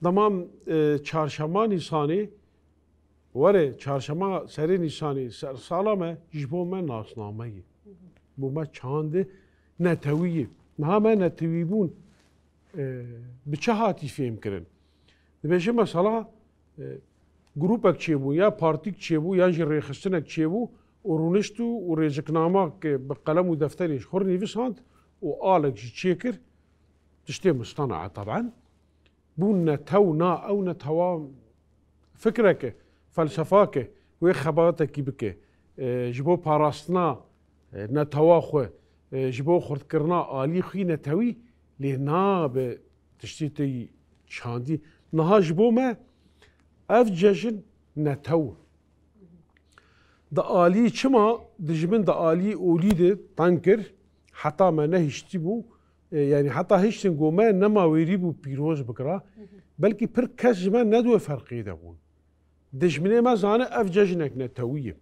Dema, e, çarşema Nîsanê, were çarşema serê Nîsanê sersala me ji bo me nasname ye. Bo me çandê netewî ye. Niha me netewîbûn, e, bi çi hatî fêhm kirin? Dibêje mesela, e, grûpek çêbû, ya partîk çêbû, yan jî rêxistinek çêbû û rûnişt û, û rêziknamek bi qelem û defterê ji xwe re nivîsand û alek jî çêkir, tiştê mistana e teben. Bûn netew, na ew netewa fikreke, felsefake, wê xebatekî bike, e, ji bo parastina, e, netewa xwe, e, ji bo xurtkirina alî xwî netewî, lê nabe tiştê te yî çandî. Niha ji bo me ev cejin netew. Di alî çima dijmin di alî olî de teng kir, heta me nehiştî bû, e, yanî heta hiştin ku me nema wêrî bû pîroz bikira, belkî pir kes ji me ne di wê ferqê de bûn. Dijminê me zane ev cejnek netewî ye.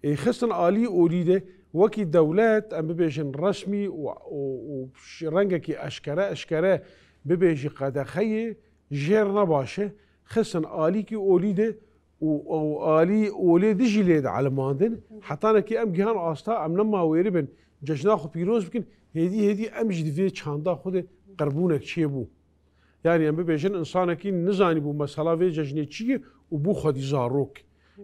Ê xistin alî olî de wekî dewlet, em bibêjin resmî û, û, û ş-, rengekî eşkere, eşkere bibêjî qedexeyê jêr ne baş e. Xistin alîkî olî de û, û alî olê dijî lê de elimandin. Hetanekî em gihan asta, em nema wêrî bin, cejna xwe pîroz bikin, hêdî hêdî em jî di vê çanda xwe de qirbûnek çêbû. Yanî em bibêjin, însanekî nizanîbû mesela vê cejnê çi ye û bû xwedî zarok.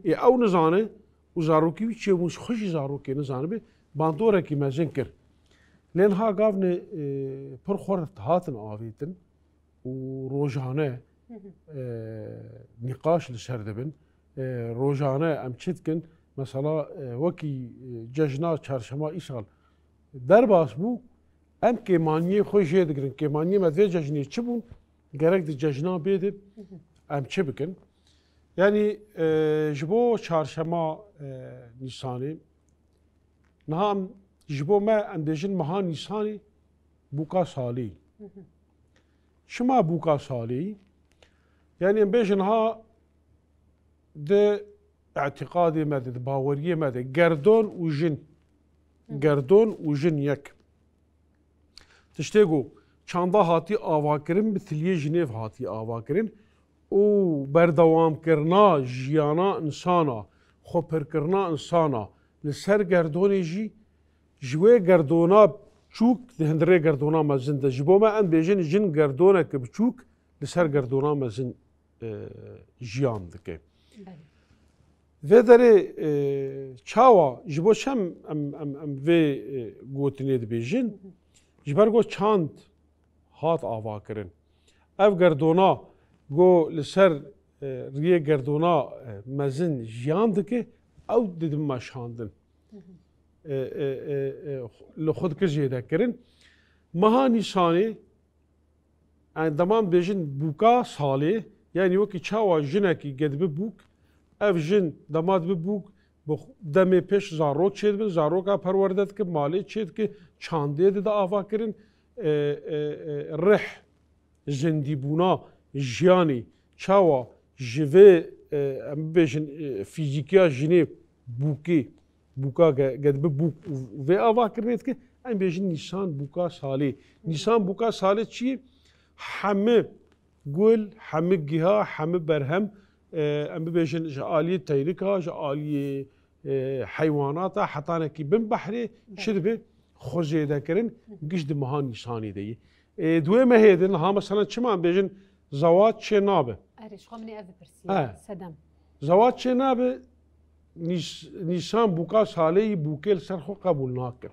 Ê ew nizane û zarokî wî çêbûn, ji xwe jî zarokê nizanibe, bandorekî mezin kir. Lê niha gavne, e, pir xurt hatin avêtin û rojane, e, nîqaş li ser dibin. E, rojane em çi dikin? Mesela, e, wekî, e, cejna çarşema îsal derbas bû, em kêmaniyê xwe jê digirin. Kêmaniyê me vê cejnê çi bûn? Gerek di cejna bê de em çi bikin? Yanî, e, ji bo çarşema, e, Nîsanê, niha em, ji bo me em bêjin meha Nîsanê bûka salê. Çima bûka salê? Yanî em bêjin ha di îtîqadê me de, di baweriyê me de, gerdon û jin. Gerdon û jin yek. Tiştê ku çanda hatî avakirin, bi tiliyê Jinêv hatî avakirin û berdewamkirina jiyana însana, xwepirkirina însana li ser gerdonê jî, ji wê gerdona çûk di hundirê gerdona mezin de. Ji bo me em bêjin jin gerdoneke biçûk li ser gerdona mezin e, jiyan dike. Belê. Vê derê, e, çawa, ji bo çem em, em, em vê, e, gotinê dibêjin? Ji ber ku çand hat avakirin. Ev gerdona ku li ser, e, riyê gerdona, e, mezin jiyan dike, ew didin meşandin. E, e, e, e, li xwe dikir jêdekirin. Meha Nîsanê, Em dema em bêjin bûka salê, yanî wekî çawa jinekî gedibi bûk, ev jin dema dibi bûk, bi xu-, demê pêş zarok çêdibin, zaroka perwerde dike, malê çêdike, çandê dide avakirin, e, e, e, rih, zindîbûna jiyanê, çawa ji vê, e, em bibêjin, e, fîzîkiya jinê bûkê, bûka ge-, gedibi bûk û vê avakirinê dike, em bêjin Nîsan bûka salê. Nîsan bûka salê çi ye? Hemi gul, hemi giha, hemi berhem e, em bibêjin ji aliyê teyrika, ji aliyê, e, heywanata, hetanekî bin behrê çi dibe? Xwe zêde kirin, giş di meha Nîsanê de yî. E, di wê mehê de niha, mesela, çima em bêjin zewac çê nabe? Erê, ji xwe min ê ev bipirsiye. He. Sedem. Zewac çê nabe, Nîs-, Nîsan bûka salê yî, bûkê li ser xwe qebûl nake.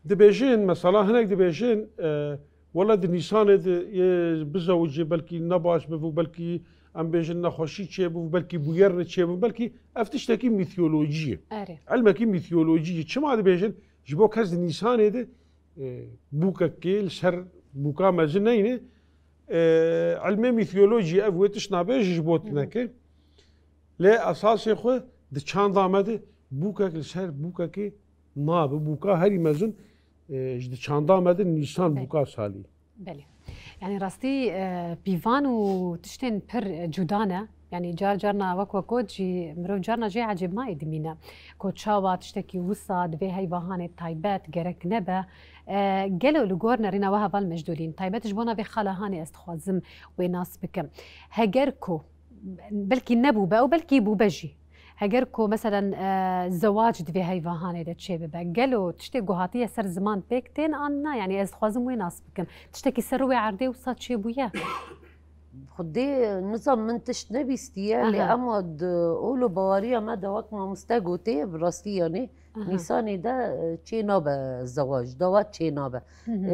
Dibêjin, mesela hinek dibêjin, e, wela di Nîsanê de yê bizewicê belkî ne baş bibû, belkî em bêjin nexweşî çêbû, belkî bûyerne çêbû, belkî ev tiştekî mîtolojî ye. Erê. Ilmekî mîtolojî ye. Çima dibêjin? Ji bo kes di Nîsanê de, e, bûkekê li ser bûka mezin neyne, e, ilmê mîtolojî ev wê tişt nabêje ji bo tinekê. Lê esasê xwe di çanda me de bûkek li ser bûkekê nabe. Bûka herî mezin, e, ji di çanda me de Nîsan bûka salî. Belê. Yani rastî, e, pîvan û tiştên pir cuda ne. Yani car carna wek we got jî mirov carna jê ecêbmayê dimîne. Ku çawa tiştekî wisa di vê heyva hanê taybet gerek nebe. E, gelo li gor nerîna we heval Mecdûlîn, taybet ji bona vê xala hanê ez dixwazim wê nas bikim. Heger ku belkî nebûbe û belkî bûbe jî. Heger ku, meselen, e, zewac di vê heyva hanê de çêbibe, gelo tiştê ku hatiye ser ziman pêk tên an na? Yani ez dixwazim wê nas bikim. Tiştekî ser rûyê erdê wisa çêbûye? Xwedê nizam min tişt nebîstiye, lê Aha. ema di ol û bawariya me de wek mamoste gotê, bi rastî yanî Aha. Nîsanê de, e, çê nabe zewac, dawa çê nabe. Hı hı.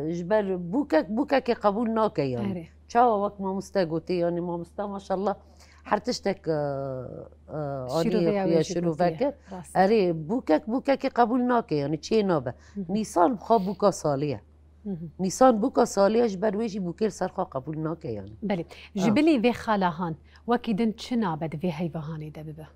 E, ji ber bûkek, bûkekê qebûl nake yanî. Erê. Çawa wek mamoste gotê, yanî mamoste maşallah her tiştek, e, e, anî Şîrovê ya wê xuya jî şîrove gotiye. Kir. Rast. Erê, bûkek, bûkekê qebûl nake, yanî çê nabe. Hı hı. Nîsan bi xwe bûka salê ye. Hı hı. Nîsan bûka salê ye, ji ber wê jî bûkê li ser xwe qebûl nake yanî. Belê. Ji Ha. bilî vê xalahan, wekî din çi nabe di vê heyvahanê de bibe?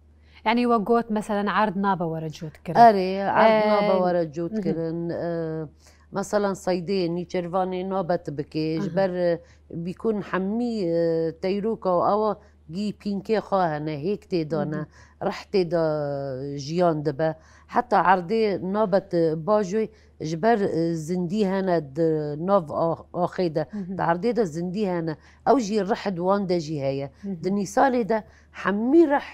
Yani we got, meselen, erd nabe were cotkirin. Erê, erd Ee, nabe were hı hı. cotkirin. Ee, meselen, seydê nîçervanê nabe tu bikê. Ji Aha. ber, e, bîkun hemî, e, teyroka û awa gî pînkê xwe hene, hêk tê de ne, Hı hı. rih tê de jiyan dibe. Heta erdê nabe tu bajoy, ji ber, e, zindî hene di nav a-, axê de. Hı hı. Di erdê de zindî hene. Ew jî rih di wan de jî heye. Hı hı. Di Nîsanê de hemî rih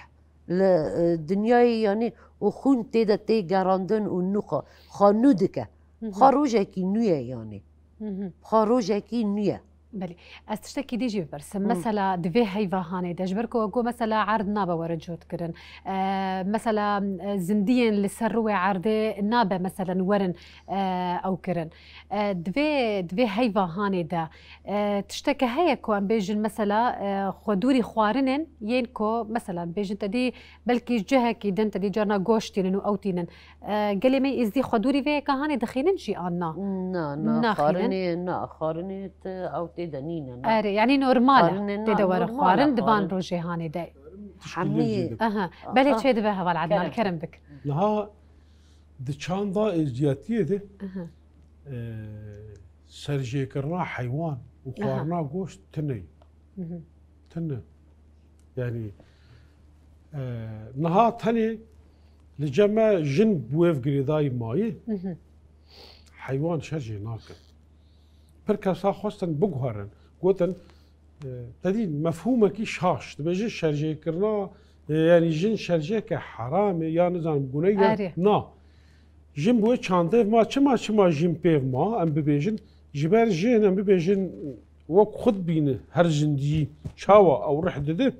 li, e, dinyayê, yanî, û xûn tê de tê gerandin û nû xwe, xwe nû dike. Hı hı. Xwe rojekî nû ye, yanî. Hı hı. Xwe rojekî nû ye. Belê. Ez tiştekî dî jî bipirsim. Hı. Mesela di vê heyvahanê de, ji ber ku we got, mesela erd nabe were cotkirin. E, mesela, e, zindiyên li ser rûyê erdê nabe, meselen, werin, e, ew kirin. E, di vê, di vê heyvahanê de, e, tişteke heye ku em bêjin, mesela, e, xwedûrî xwarinên yên ku, mesela, em bêjin te dî belkî cihekî din, te dî carna goşt tînin û ew tînin. E, gelê me êzdî xwedûrî vê yeka hanê dixînin jî an na? Na, na, Naxînin. xwarinê, na, xwarinê te ew tê de nîne, na. Erê, yanî normal e. Xwarinê, na, Tê de were normal e xwarin di van xwarin. rojê hanê de. Hemî. Aha. Belê Aha. çê dibe heval Ednan, Kerem. kerem bik. Niha di çanda êzdiyatiyê de, Aha. e, serjêkirina heywan û Aha. xwarina goşt tune ye. Hı hı. Tune. Yani, e, niha tenê li cem me jin bi wê girêdayî mayî, Hı hı. heywan şer jê nakin. Pir kesa xwestin biguherin. Gotin, e, te dî mefhûmekî şaş. Dibêje şerjêkirina, e, yanî jin şerjêke heram e, ya nizanim guneyê ye. Erê. Na. Jin bi wê çandê ma, çima, çima jin pêv ma, em bibêjin, ji ber jin, em bibêjin, wek xwe dibîne her zindiyî, çawa ew rih dide,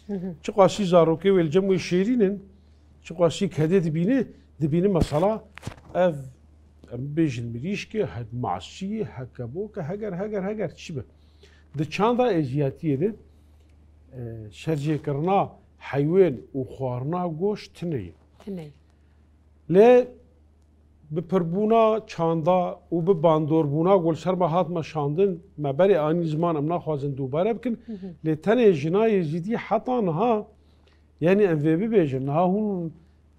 Hı hı. çiqasî zarokê wê li cem wê şêrîn in, çiqasî kedê dibîne, dibîne mesela ev, em bibêjin mirîşk e, hek masî ye, hek kebok e, heger, heger, heger, çi be. Di çanda êziyatiyê de, e, şerjêkirina heywên û xwarina goşt tune ye. Tune ye. Lê bi pirbûna çanda û bi bandorbûna ku li ser me hat meşandin, me berê anî ziman, em naxwazin dubare bikin, Hı hı. lê tenê jina Êzidî heta niha, yanî em vê bibêjin, niha hûn,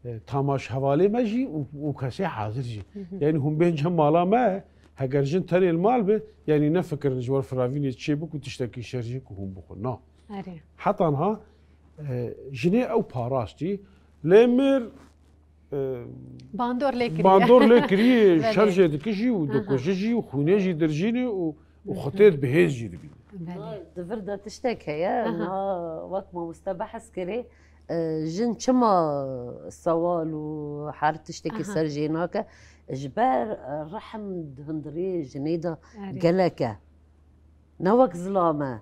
e, tamaşevalê me jî û, û kesê hazir jî. Hı hı. Yanî hûn bên cem mala me, heger jin tenê li mal be, yanî nefikirin ji wer firavînê çê bik û tiştekî şer jê ku hûn bixwin. Na. Erê. Heta niha, e, jinê ew parastî, lê mir, e, Bandor lê kiriye. bandor lê kiriye, Belê. şer jê dikijî û Aha. dikujijî û xwînê jî dirjînê û û xwe tê bihêz jî dibîne. Belê. Di vir de tiştek heye, Aha. niha wek mamoste behs kirê, e, jin çima sewal û her tiştekî Aha. ser jê nake, ji ber, e, rehm di hundirê jinê de Erê. gelek e. Ne wek zilam e.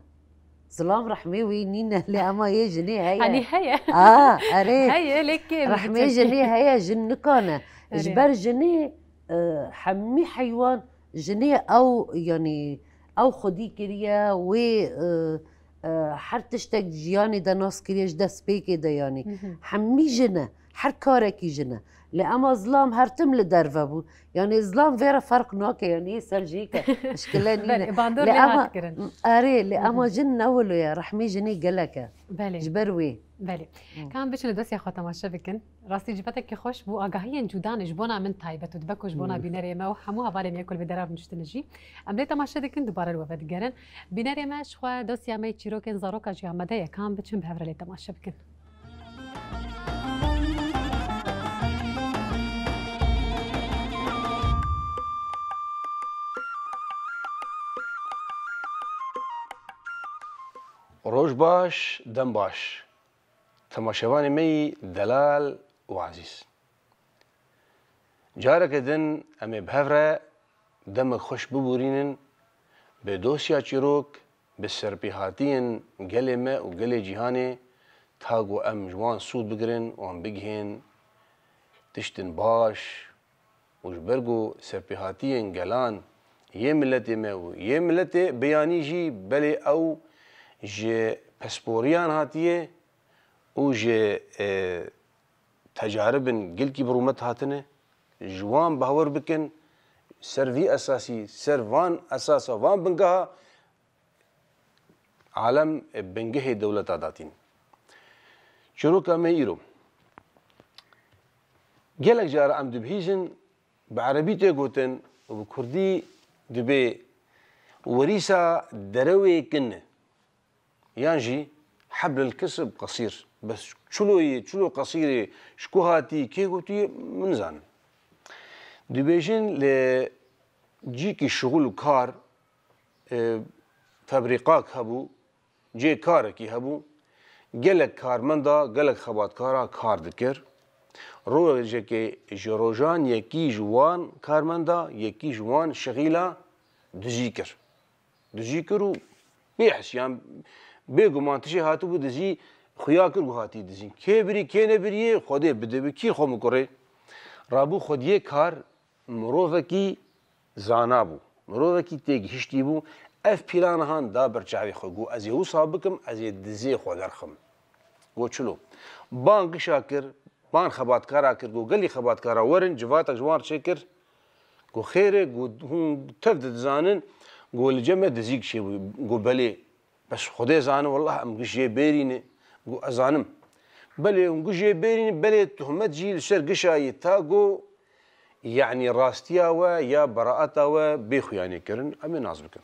Zilam rehmê wî nîne, lê ema yê jinê heye. Hani heye. A, erê. Heye, lê kêm. Rehmê jinê heye, jin nikane. Erê. Ji ber jinê, e, hemî heywan jinê ew, yanî ew xwedî kiriye, wê, e, e, her tiştek jiyanê de nas kiriye ji destpêkê de, yanî. Hemî jin e, her karekî jin e. Lê ema zilam her tim li derve bû. Yanî zilam vê re ferq nake, yanî yê ser jê ke, eşkile nîne. Belê, bandor Lê lê ema, hat kirin. Erê, lê ema jin ne wilo ye, rehmê jinê gelek e. Belê. Ji ber wê. Belê. Ka em biçin li dosya xwe temaşe bikin. Rastî cibetekî xweş bû, agahiyên cudan ji bona min taybet û dibe ku ji bona bînerê me û hemû hevalên me ku li derev niştine jî. Em lê temaşe dikin, dubare li we vedigerin. Bînerê me ji xwe dosya me yê çîrokên zaroka jî amade ye. Ka em biçin bi hev re lê temaşe bikin. Roj baş, dem baş. Temaşevanê me yî delal û ezîz. Careke din em ê bi hev re demek xweş bibûrînin bi dosya çîrok, bi serpêhatiyên gelê me û gelê cîhanê, ta ku em ji wan sûd bigirin û em bigihên tiştên baş û ji ber ku serpêhatiyên gelan yê miletê me û yê miletê biyanî jî belê ew ji pisporiyan hatiye û ji, e, tecaribin gelkî bi rûmet hatine, ji wan bawer bikin, ser vî esasî, ser van esasa, van bingeha alem bingehê dewleta datîn. Çîroka me îro. Gelek cara em dibihîzin, bi erebî tê gotin û bi kurdî dibê werîsa derewê kin e. Yan jî heblil kisib qesîr. Bes çilo yê, çilo qesîrê, ji ku hatî, kê gotiye, min nizanim. Dibêjin li cîkî şixul û kar, e, febrîqak hebû, cê karekî hebû, gelek karmenda, gelek xebatkara kar dikir. Rojekê ji rojan yekî ji wan karmenda, yekî ji wan şixîla dizî kir. Dizî kir û bêhis, yan bêguman tişê hatibû dizî, xuya kir ku hatî dizîn. Kê birî, kê nebiriyê, Xwedê bide bi kî xwe mikurê. Rabû xwediyê kar mirovekî zana bû. Mirovekî têgihiştî bû. Ev pîlana han da ber çavê xwe. Got, ez ê wisa bikim, ez ê dizê xwe derxim. Got, çilo? Ban gişa kir, ban xebatkara kir. Got, gelî xebatkara werin, civatek ji wan re çêkir. Got, xêr e, got, hûn tev de dizanin, got, li cem me dizîk çêbû. Got, belê. Bes Xwedê zane, wellah em giş jê bêrîne. Got, ez zanim. Belê hûn giş jê bêrîne, belê tohmet jî li ser gişa yê ta got, yanî rastiya we ya beraeta we bê xuyanê kirin, em ê nas bikin.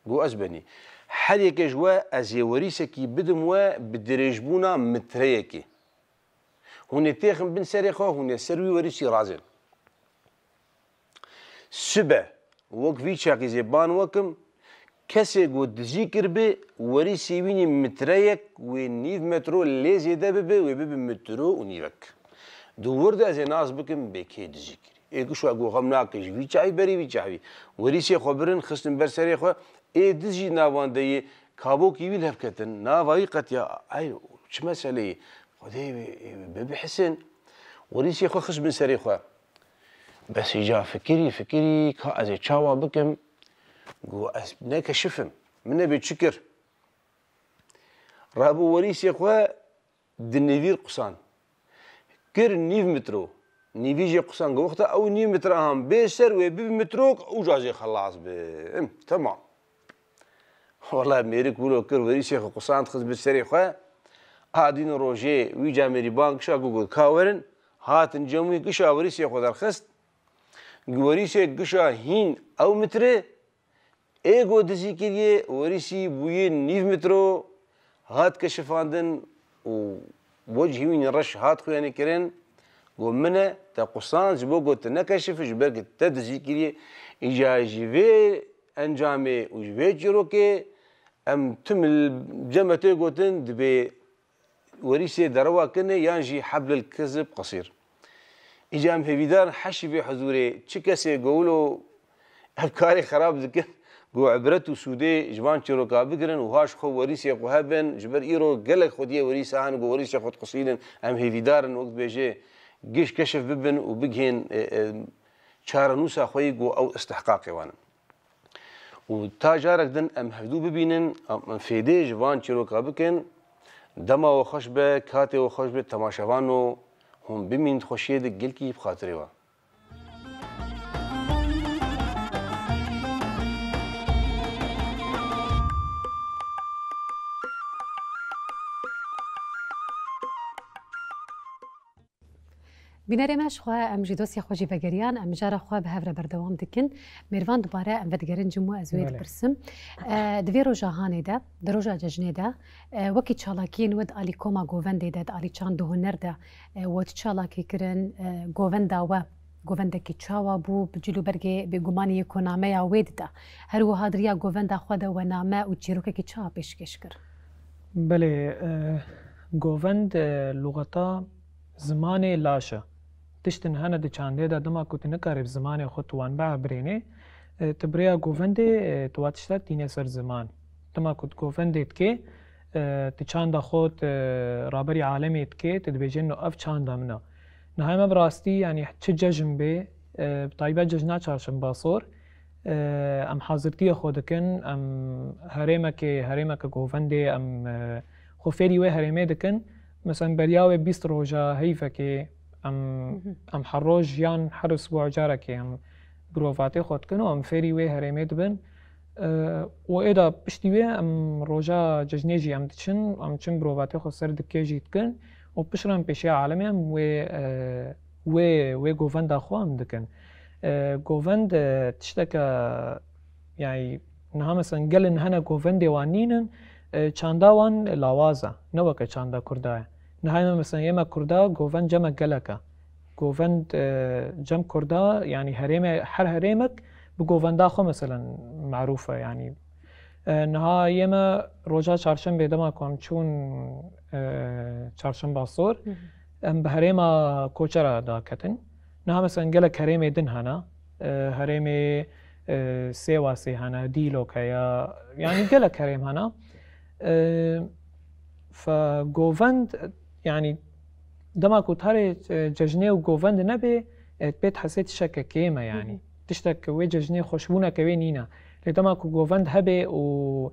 Got, ez benî. Her yekê ji we ez ê werîsekî bidim we bi dirêjbûna mitreyekê. Hûn ê têxin bin serê xwe, hûn ê ser wî werîsî razên. Sibe, wek vî çaxî zê ban wekim, kesê ku dizî kiribe, werîsê wî nî mitreyek wê nîv metro lê zêde bibe, wê bibe metro û nîvek. Di wir de ez ê nas bikim bê kê dizî kirî. Ê gişo ku xem nake ji vî çaxî berî vî çaxî. Werîsê xwe birin, xistin ber serê xwe, ê diz jî navan de yê kabokî wî li hev ketin, nava wî qetiya, ay, çi meseleyê? Xwedê wê, ê, bibihisin. Werîsê xwe xist bin serê xwe. Bes îca fikirî, fikirî, ka ez ê çawa bikim? Got, ez ne keşif im. Min nebê çi kir? Rabû werîsê xwe di nêvîr qusan. Kir nîv mitro. Nîvî jê qusan. Got, wexta ew nîv mitra han bê ser wê bibi mitrok, ûca jê xelas bi. Im, temam. Wela mêrik wilo kir, werîsê xwe qusan dixist bi serê xwe. A dîn rojê wî camêrî ban gişa ku got, ka werin, hatin cem wî gişa werîsê xwe derxist. Werîsê gişa hîn ew mitre, ê got dizî kiriye, werîsî bûye nîv mitro, hat keşifandin û wecihî wî reş hat xuyanî kirin. Got, min e, te qusan ji bo got te nekeşif, ji ber ku te dizî kiriye. Îca jî vê Encamê û ji vê çîrokê em tim li cem me tê gotin, dibê werîsê derewa kirinê yan jî heblil kizib qesîr. Îca em hêvîdarin heşî vê hizûrê çi kesê go wilo ev karê xerab dikin, go ibret û sûdê ji van çîroka bigirin û ha ji xwe werîsê xwe hebin, ji ber îro gelek xwediyê werîsa hene go werîsê xwe diqisînin, em hêvîdarin wek dibêje giş keşif bibin û bigihên, e, e, çarenûsa xwe yî go ew istihqaqê wan in. Û ta carek din em hevdû bibînin, em fêdê ji van çîroka bikin. Dema we xweş be, katê we xweş be, temaşevano hûn bimîn di xweşiyê de gelkî bi xatirê we. Bînerê me ji xwe, em jî dostê xwe jî vegeriyan, em mijara xwe bi hev re berdewam dikin. Mêrvan dubare em vedigerin cim û ez wê Belê. dipirsim. E, di vê roja hanê de, di roja cejnê de, e, wekî çalakiyên we di alî koma govendê de, di alî çand û huner de, e, we tu çalakî kirin, e, govenda we, govendekî çawa bû, bi cil û bergê bêgumanî yê ku nameya wê dida. Her wiha di riya govenda xwe de we name û çîrokekî çawa pêşkêş kir? Belê, e, govend, e, lûxeta zimanê laş e. Tiştin hene di çandê de dema ku tu nikarî bi zimanê xwe tu wan biebirênê, e, tu bi rêya govendê, e, tu wa tişta tîne ser ziman. Dema ku tu govendê dikê, e, tu çanda xwe tu raberî alemê dikê, tu dibêjê no ev çanda min e. Niha me bi rastî, yanî çi cejn bê, e, bi taybet cejna çarşemba sor, e, em hazirtiya xwe dikin, em herêmekê, herêmeke govendê, em, e, xwe fêrî wê herêmê dikin. Mesela beriya wê bîst roja heyvekê, em, Mhm. em her roj yan her usbû carekê em girovatê xwe dikin û em fêrî wê herêmê dibin. E, û êda piştî wê em roja cejnê jî em diçin, em çin girovatê xwe ser dikê jî dikin û piştre em pêşiya alemê em wê, e, wê, wê govenda xwe em dikin. E, govend, e, tişteke, yanî niha mesela gelin hene govendê wan nînin, e, çanda wan lawaz e, ne weke çanda kurda ye. Niha me mesela yê me kurda govend cem me gelek e. Govend, e, cem kurda, yanî herême, her herêmek bi govenda xwe mesela merûf e, yanî. E, niha yê me roja çarşembê dema ku em çûn, e, çarşemba sor, Hı hı. em bi herêma Koçera daketin. Niha mesela gelek herêmê din hene. E, herêmê, e, Sêwasê hene, Dîlok heye. Yanî gelek herêm hene. E, fe govend, yanî dema ku tarê, e, cejnê û govend nebê, e, pê hesê tişteke kêm e, yanî. Hı hı. Tiştek wê cejnê xweşbûneke wê nîne. Lê dema ku govend hebe û,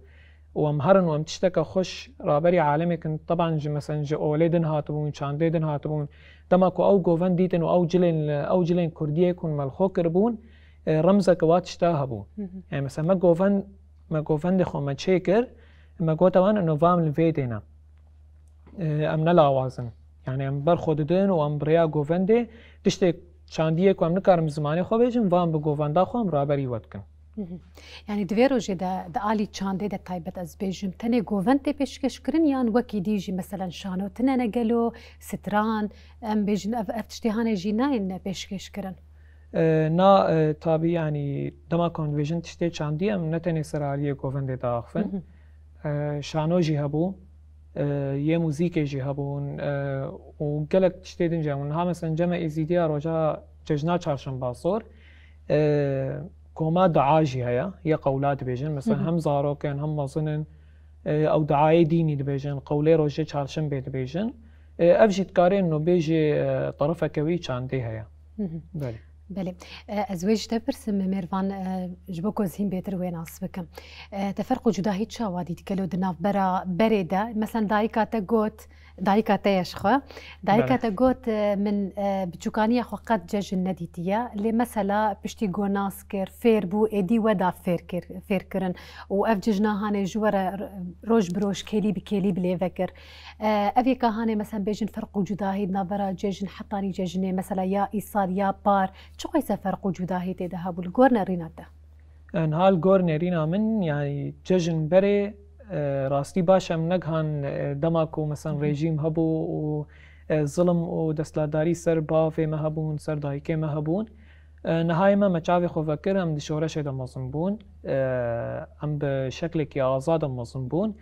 û em herin û em tişteke xweş raberî alemê kin, teban ji, mesela ji olê din hatibûn, çandê din hatibûn. Dema ku ew govend dîtin û ew cilên, ew cilên kurdiyê ku me li xwe kiribûn, e, remzeke wa tişta hebû. Hı hı. Yani mesela me govend, me govendê xwe me çêkir, me gote wan, ino va em li vê dêne. E, em ne lawaz in. Yani em ber xwe didin û em bi rêya govendê tiştê çandiyê ku em nikarin bi zimanê xwe bêjin, va em bi govenda xwe em raberî we dikin. Hı hı. Yani di vê rojê de, di alî çandê de taybet ez bêjim, tenê govend tê pêşkêş kirin yan wekî dî jî, meselen, şano tine ne gelo, stran, em bêjin ev, ev tiştê hane jî nayên pêşkêş kirin? E, na, e, tabî, yanî dema ku em dibêjin tiştê çandî, em ne tenê ser aliyê govendê diaxivin. Hı hı. E, şano jî hebû, e, yê muzîkê jî hebûn, e, û gelek tiştê din jî hebûn. Niha mesela cem me Êzîdiya roja cejna çarşemba sor, e, koma dua jî heye, yê qewla dibêjin. Mesela Hı hı. hem zarok in, hem mezin in, e, ew duayê dînî dibêjin, qewlê rojê çarşembê dibêjin. E, ev jî dikare no bêjê, e, terefeke wî çandê heye. Hı hı. Belê. Belê. E, ez wê ji te pirsim, Mêrvan, e, ji bo ku ez hîn bêtir wê nas bikim. E, te ferq û cudahî çawa dît gelo di navbera berê de? Meselen, dayika te got, dayika te ye ji xwe. Dayika Belê. te got, e, min, e, biçûkaniya xwe qet cejn nedîtiye. Lê mesela piştî ku nas kir, fêr bû, êdî we da fêr kir, fêr kirin. Û ev cejna hanê ji we re r-, roj bi roj, kêlî bi kêlî bi lê vekir. E, ev yeka hanê, mesela, bêjin ferq û cudahî di navbera cejn hetanî cejnê, mesela, ya îsal, ya par, çiqas ferq û cudahî tê de hebû li gor nerîna te? E, niha li gor nerîna min, yani cejn berê, e, rastî baş em negihan, e, dema ku, mesela, Hı hı. rejîm hebû û, e, zilim û desthilatdarî ser bavê me hebûn, ser dayikê me hebûn. E, niha ême me çavê xwe vekir, em di şoreşê de mezin bûn. E, em bi şeklekî azad em mezin bûn.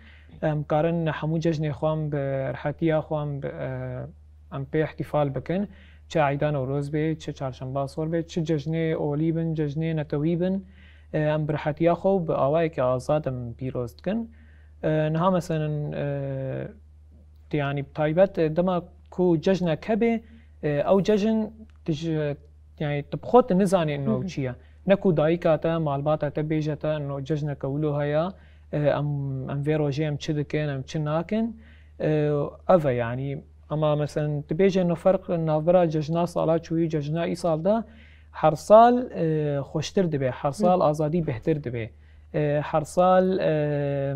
Em karin hemû cejnê xwe em bi rihetiya xwe em bi, e, em pê îhtîfal bikin. Çi Eyda Newroz bê, çi Çarşemba Sor bê, çi cejnê olî bin, cejnê netewî bin. E, em bi rihetiya xwe û bi awayekî azad em pîroz dikin. E, niha meselen, e, yanî bi taybet, e, dema ku cejnek hebe, e, ew cejn tu ji, yanî tu bi xwe tu nizanî ino ew çi ye. Ne ku dayika te, malbata te bêje te ino cejneke wilo heye, e, em, em vê rojê em çi dikin, em çi nakin. E, ev e yanî. Ema meselen tu bêje no ferq navbera cejna sala çûyî û cejna îsal de, her sal, e, xweştir dibe, her sal azadî bêhtir dibe. E, her sal, e,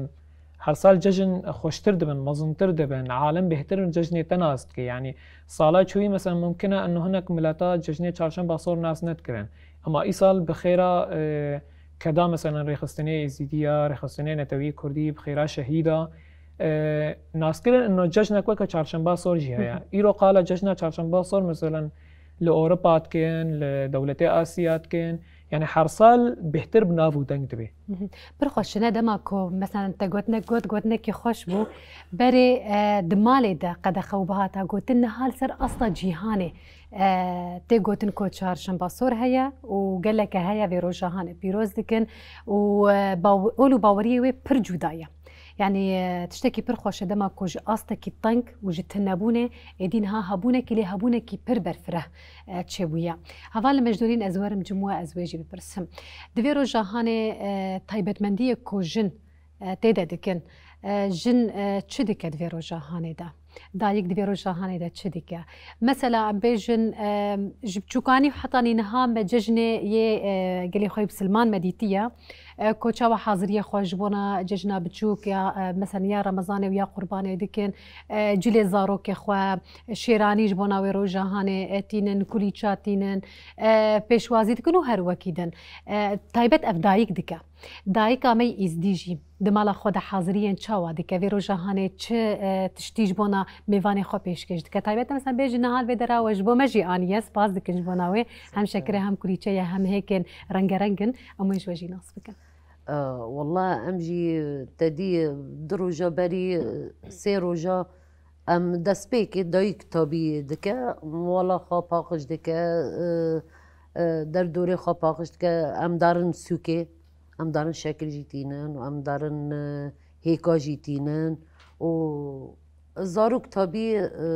her sal cejn xweştir dibin, mezintir dibin, alem bêhtir cejnê te nas dike. Yanî sala çûyî mesela mumkin e ino hinek mileta cejnê Çarşemba Sor nas nedikirin. Ema îsal bi xêra, e, keda mesela rêxistinê Êzîdiya, rêxistinê netewî Kurdî, bi xêra şehîda, e, naskirin ino cejnek weke Çarşemba Sor jî heye. Îro qala cejna Çarşemba Sor mesela li Ewropa dikin, li dewletê Asya dikin. Yanî her sal bêhtir bi nav û deng dibe. Mhm. Pir xweş e dema ku, meselen, te gotinek got, gotinekî xweş bû. Berê, e, di malê de qedexe û bihata gotin, niha li ser asta cîhanê, e, tê gotin ku Çarşemba Sor heye û geleke heye vê roja hanê pîroz dikin û, e, baw-, ol û baweriyê wê pir cuda ye. Yanî, e, tiştekî pir xweş e dema ku ji astekî teng û ji tinebûnê êdî niha hebûnekî lê hebûnekî pir berfireh, e, çêbûye. Heval Mejdûrîn, ez werim cim we ez wê jî bipirsim. Di vê roja hanê, e, taybetmendiyê ku jin, e, tê de dikin, e, jin, e, çi dike di vê roja hanê de? Dayik di vê roja hanê de çi dike? Mesela, em bêjin, e, ji biçûkanî hetanî niha me cejnê yê, e, gelê xwe yê bisilman me dîtiye. E, ku çawa haziriyê xwe ji bona cejna biçûk ya, e, mesela ya Remezanê û ya Qurbanê dikin, e, cilê zarokê xwe, şêranî ji bona wê roja hanê, e, tînin, kulîça tînin, e, pêşwazî dikin û her wekî din. E, taybet ev dayik dike. Dayika me yê Êzdî jî di mala xwe de haziriyên çawa dike? Vê roja hanê çi, e, tiştî ji bona mêvanê xwe pêşkêş dike? Taybet e, mesela bêjin niha li vê dera we ji bo me jî aniye, spas dikin ji bona wê. Hem şekirê hem kulîçe ye hem hêkên rengereng in. Em wê ji we jî nas bikin. E, wela em jî te dî du roja berî, sê roja em destpêkê dayik tabî dike, mala xwe paqij dike, e, e, derdorê xwe paqij dike, em darin sûkê, em darin şekir jî tînin û em darin, e, hêka jî tînin û zarok tabî, e,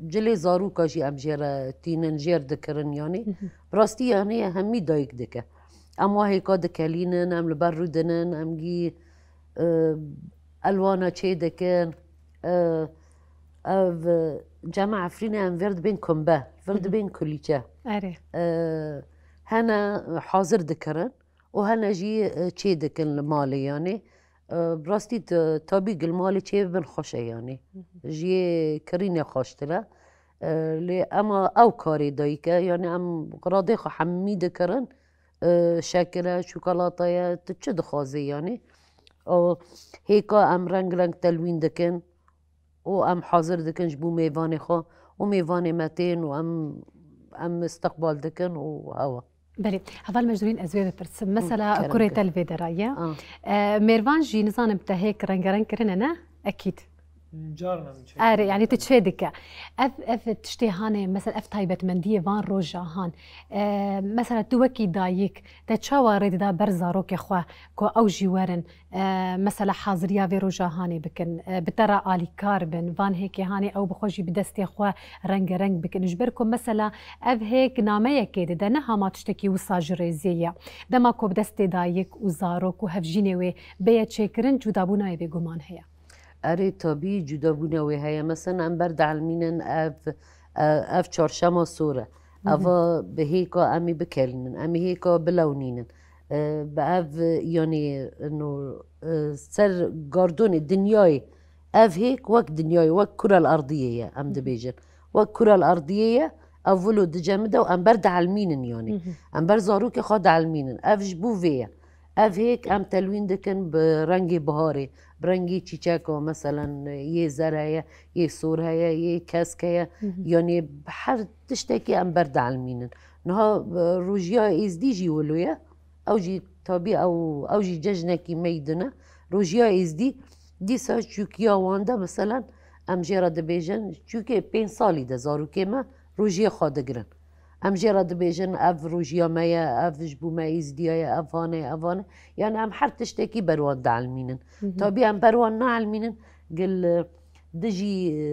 cilê zaroka jî em jê re tînin, jêr dikirin yanî. Hı hı. Bi rastî yanî hemî dayik dike. Em wa hêka dikelînin, em li ber rû dinin, em gî, e, elwana çê dikin. E, ev, e, cema Efrînê em vir dibên kumbe, vir Hı hı. dibên kulîçe. Erê. E, hene hazir dikirin û hene jî, e, çê dikin li malê yanî. E, bi rastî t-, tabî gilmalê çê bibin xweş e yanî. Hı hı. Ji yê kirînê xweştir e. E, lê ema ew karê dayik e, yanî em xiradê xwe hemî dikirin. E, şekir e, şokolata ye, tu çi dixwazî yanî? O hêka em reng reng telwîn dikin û em hazir dikin ji bo mêvanê xwe û mêvanê me tên û em, em istiqbal dikin û hewa. Belê. Heval Mejdûrîn, ez wê bipirsim. Hı, Mesela kerem kurê ke. Te li vê dera ye. Ah. E, mêrvan jî nizanim te hêk rengereng kirine, ne? Ekîd. Carna min çê Erê, dike. Yanî tu çê dike. Ev, ev tiştê hanê, mesela ev taybetmendiyê van roja han. E, mesela tu wekî dayik, te çawa rê dida ber zarokê xwe ku ew jî werin, e, mesela haziriya vê roja hanê bikin, e, bi te re alîkar bin, van hêkê hanê ew bi xwe jî bi destê xwe rengereng bikin. Ji ber ku mesela ev hêk nameyekê dide, ne hema tiştekî wisa ji rêzê ye. Dema ku bi destê dayik û zarok û hevjînê wê bêye çêkirin, cudabûna wê bêguman heye. Erê, tabî cudabûna wê heye. Mesela em ber dielmînin ev, e, ev çarşema sor e. Hı hı. Eva bi hêka em ê bikelînin, em ê hêka bilewnînin. E, bi ev, yanî, no, e, ser gardonê dinyayê, ev hêk wek dinyayê, wek kura l-erdiyê ye, em Hı hı. dibêjin. Wek kura l-erdiyê ye, ev wilo dicemide û em ber dielmînin, yanî. Hı hı. Em ber zarokê xwe dielmînin. Ev ji bo vê ye. Ev hêk em telwîn dikin bi rengê biharê, bi rengê çîçeka, meselen, yê zer heye, yê sor heye, yê kesk heye. Hı hı. Yanî her tiştekî em ber dielmînin. Niha, e, rojiya Êzdî jî wilo ye. Ew jî tabî ew, ew jî cejnekî meydin e. Rojiya Êzdî dîsa çûkiya wan de, meselen, em jê re dibêjin, çûkê pênc salî de zarokê me rojiyê xwe digirin. Em jê re dibêjin, ev rojiya me ye, ev ji bo me Êzdiya ye, ev van e, ev van e. Yani em her tiştekî ber wan dielmînin. Hı hı. Tabî em ber wan naelmînin, gil, e, dijî, e,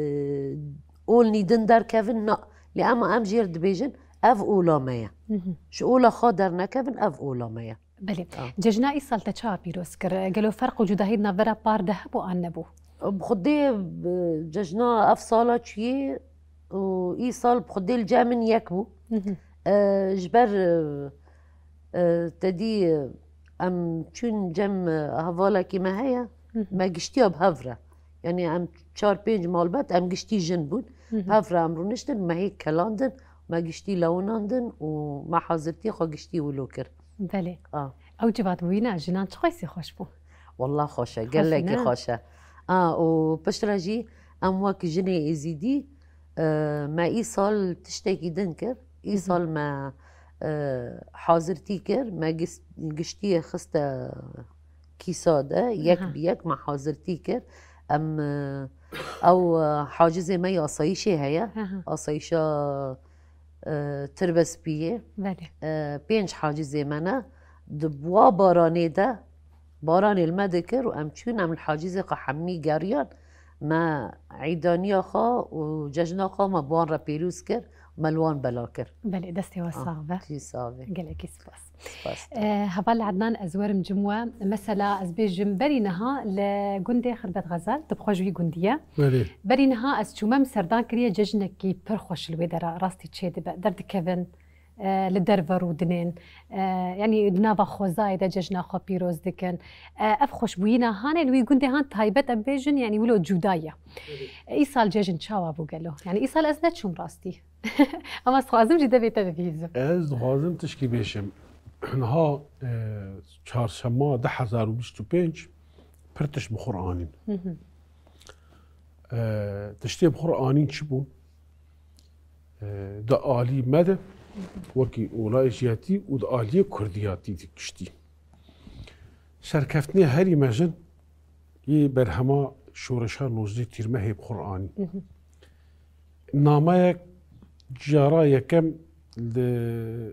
olnî din derkevin, na. Lê ema em jê re dibêjin, ev ola me ye. Hı hı. Ji ola xwe dernekevin, ev ola me ye. Belê. Ah. Cejna îsal te çawa pîroz kir? Gelo ferq û cudahî di navbera par de hebû an nebû? Bi xwedê, e, cejna ev sala çûyê û îsal bi xwedê li cem min yek bû. Hı hı. E, ji ber, e, e, te dî, e, em çûn cem, e, hevalekî me heye, Hı hı. me giştiya bi hev re. Yani em çar pênc malbet, em giştî jin bûn. Hı hı. Hev re em rûniştin, me hê kelandin, me giştî lewinandin û me hazirtî xwe giştî wilo kir. Belê. A. Ew civatbûyîna jinan çi qasî xweş bû? Wallah xweş e, Xweş e, gelekî ne? xweş e. A, û piştre jî em wek jinê Êzîdî, e, me îsal tiştekî din kir. Hı hı. Îsal me, e, hazirtî kir, me gis-, giştiyê xiste kîsa de, yek Aha. bi yek me hazirtî kir. Em, e, ew, e, hacizê me yasayîşê heye. Aha. Asayîşa, e, Tirbespiyê. Belê. E, pênc hacizê me ne. Di wa baranê de, baranê li me dikir û em çûn, em li hacizê xwe hemî geriyan. Me îdaniya xwe û cejna xwe me bi wan re pêlûz kir, me li wan bela kir. Belê, destê we Ah, sax be. Tî sax be. Gelekî spas. Spas. E, heval Ednan, ez werim cim we. Mesela, ez bêjim, berî niha li gundê Xirbet Xezal, tu bi xwe ji wî gundî ye. Belê. Berî niha ez çûme, min serdan kiriye, cejnekî pir xweş li wê dera rastî çêdibe, derdikevin, e, li derve rûdinên, e, yanî di nava xwezayê de cejna xwe pîroz dikin. E, ev xweşbûyîna hanê li wî gundê han taybet em bêjin, yanî wilo cuda ye. Belê. E, îsal cejn çawa bû gelo? Yanî îsal ez neçûm rastî. Ama ez dixwazim jî devê te bibihîzim. Ez dixwazim tişkî bêjim. Niha, e, çarşema du hezar û bîst û pênc pir tişt bi xwe re anîn. Hı hı. E, tiştê bi xwe re anîn çi bûn? E, di alî me de, wekî ola êjiyatî û di aliyê kurdiyatî de giştî. Serkeftinê herî mezin yê berhema şoreşa nozdeh Tîrmehê bi xwe re anîn. Hı hı. Nameyek cara yekem li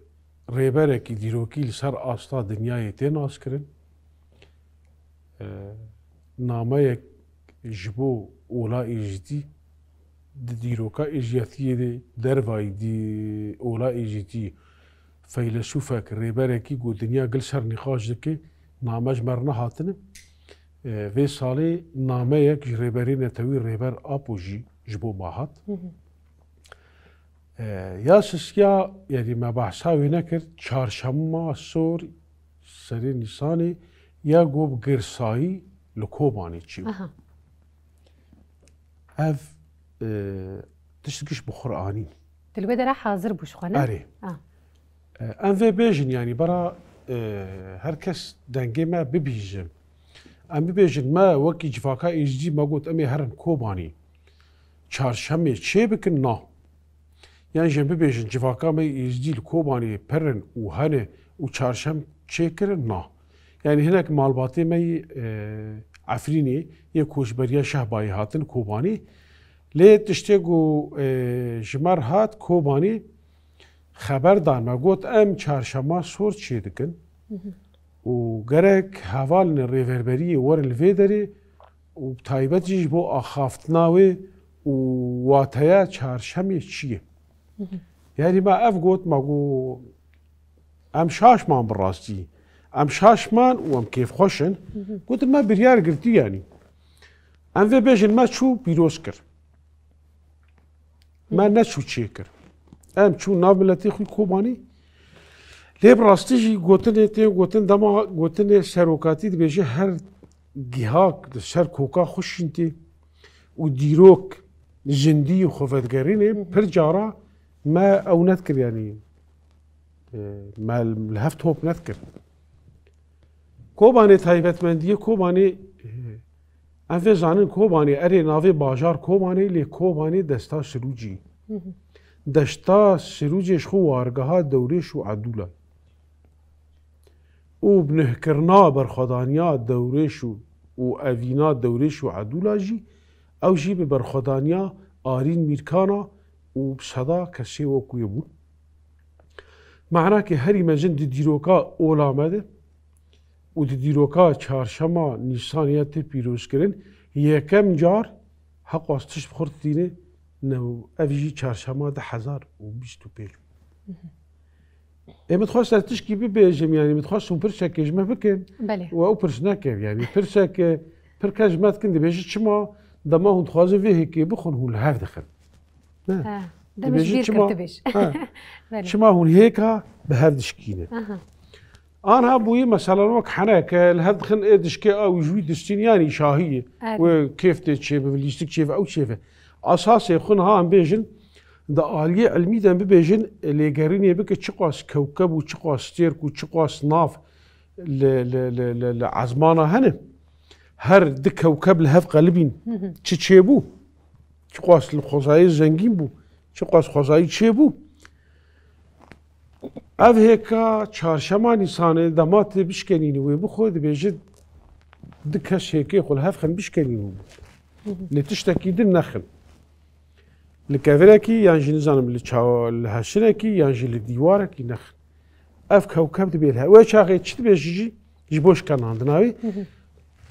rêberekî dîrokî li ser asta dinyayê tê naskirin. E, nameyek ji bo ola êjîtî di dîroka êjiyatiyê de dervayî dî ola êjîtî feylesûfek, rêberekî ku dinya gil ser nîqaş dike, name ji me re nehatine. E, vê salê nameyek ji rêberê netewî Rêber Apo jî ji bo me hat. Hı hı. E, ya sisiya, yanî me behsa wê nekir, çarşema sor serê Nîsanê ya ku bi girsayî li Kobanê çêbû. Aha. Ev, e, tişt giş bi xwe re anîn. Tu li wê dera hazir bû ji xwe, ne? Erê. Ah. E, em vê bêjin, yanî bera, e, her kes dengê me bibîje. Em bibêjin, me wekî civaka êzdî me got, em ê herin Kobanê. Çarşemê çê bikin, na. Yan jî em bibêjin, civaka me êzdî li Kobanê pir in û hene û çarşem çêkirin, na. Yanî hinek malbatê me yê, e, Efrînê yê koçberiya Şehbayê hatin Kobanê. Lê tiştê ku, e, ji me re hat Kobanê, xeber dan me, got, em çarşema sor çêdikin Hı hı. û gerek hevalên rêverberiyê werin li vê derê û bi taybet jî ji bo axaftina wê û wateya çarşemê çi ye. Hı hı. Yanî me ev got, me got, em şaş man bi rastî. Em şaş man û em kêfxweş in. Hı hı. Gotin, me biryar girtî yanî. Em vê bêjin, me çû pîroz kir. Me neçû çêkir. Em çû nav miletê xwe Kobanê. Lê bi rastî jî gotinê tê gotin, dema gotinê serokatî dibêje her gihak di ser koka xwe şîn tê û dîrok jindî xwe vedigerînê, Hı hı. pir cara me ew nedikir, yanî, e, me li hev top nedikir. Kobanê taybetmendiyê Kobanê, e, Em vê zanin Kobanê, erê navê bajar Kobanê, lê Kobanê desta Silûcî. Hı hı. Deşta Sirûcê ji xwe wargeha Dewrêş û Edûla û bi nihkirina berxwedaniya Dewrêş û, û evîna Dewrêş û Edûla jî, ew jî bi berxwedaniya Arîn Mîrkana û bi seda kesê wekû wê bûn. Manakê herî mezin di dîroka ola me de û di dîroka çarşema Nîsanê ya tê pîrozkirin, yekem car heqas tişt bi xurt tîne, new, ev jî çarşema du hezar û bîst û pênc. Ê, min dixwest ez tişkî bibêjim, yanî min dixwest hûn pirsekê ji me bikin. Belê. Û ew pirs nekir, yanî pirsek, e, pir kes ji me dikin, dibêjin çima dema hûn dixwazin vê hêkê bixwin, hûn li hev dixin. Ne? Ha, demê ji Dibêjin bîr çima, kir, dibêj. Ha. Belê. Çima hûn hêka bi hev dişkînin? Aha. Anha bûyî, meselan, wek heneke li hev dixin ê dişkê ew ji wî distîn, yanî şahî ye. Erê. Wê kêf tê çêbibe, lîstik çêbe, ew çêbe. Esasê xwe niha em bêjin, di aliyê ilmî de em bibêjin, lêgerînê bike çiqas kewkeb û çiqas stêrk û çiqas nav li, li, li, li, li ezmana hene. Her du kewkeb li hev qelibîn. Hı hı. Çi çêbû? Çiqas li xwezayê zengîn bû, çiqas xwezayî çêbû. Ev hêka çarşema Nîsanê dema tê bişkenînî wê bixwe, dibêje du kes hêkê xwe li hev xin bişkenîn û Hı hı. lê tiştekî din nexin. Li kevirekî yan jî nizanim li çawa, li heşinekî yan jî li dîwarekî nexin. Ev kewkeb dibê li he-, wê çaxê çi dibêje jî ji bo şikenandina wê. Hı hı.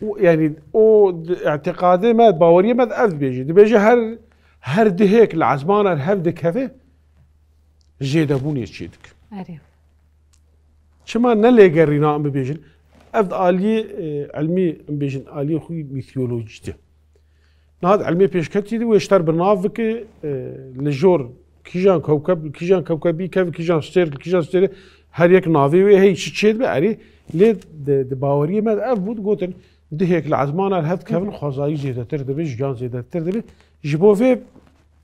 Û, yanî o di-, îtîqadê me, baweriyê me de ev dibêje. Dibêje her, her du hêk li ezmana li hev dikeve, zêdebûnê çê dike. Erê. Çima ne lêgerîna em bibêjin? Ev di aliyê, e, ilmî em bêjin, aliyê xwe mîtolojî de. Niha di ilmê pêşketî de wê ji te re bi nav bike, e, li jor kîjan kewkeb, kîjan kewkebî kev, kîjan stêrk, kîjan stêrê, her yek navê wê heye, çi çê dibe, erê, lê di, di baweriyê me de ev bû, digotin, du hêk li ezmana li hev dikevin, xwezayî zêdetir dibe, jiyan zêdetir dibe. Ji bo vê,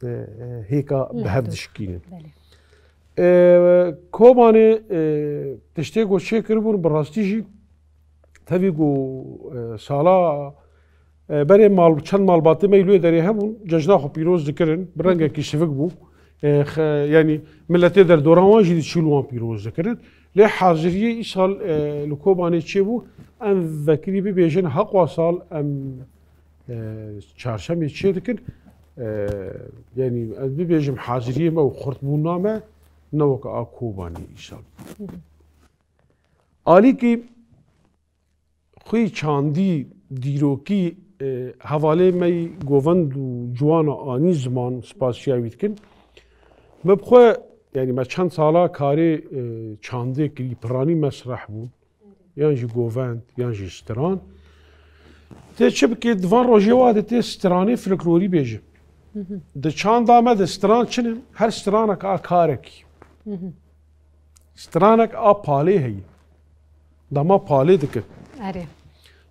e, e, hêka bi hev dişkînin. Belê. E, Kobanê, e, tiştê ku çêkiribûn, bi rastî jî tevî ku, e, sala, e, berê mal, çend malbatê me yî li wê derê hebûn, cejna xwe pîroz dikirin, bi rengekî sivik bû. E, xe-, yanî miletê derdoran wan jî diçûn wan pîroz dikirin. Lê haziriyê îsal, e, li Kobanê çêbû, em vekirî bibêjin, heqwa sal em, e, çarşemê çê dikin. E, yanî ez bibêjim haziriyê me û xurtbûna me ne weke a Kobanê îsal. Alîkî xwî çandî, dîrokî, e, hevalê me yî govend û ciwana anî ziman, spasiya wî dikin. Me bi xwe, yanî me çend sala karê, e, çandê kirî, piranî mesreh bûn. Yan jî govend, yan jî stran. Tê çi bikê, di van rojê wa de tê stranê folklorî bêje. Hı hı. Di çanda me de stran çi ne? Her stranek a karekî. Hı hı. Stranek a palê heye. Dema palê dike. Erê.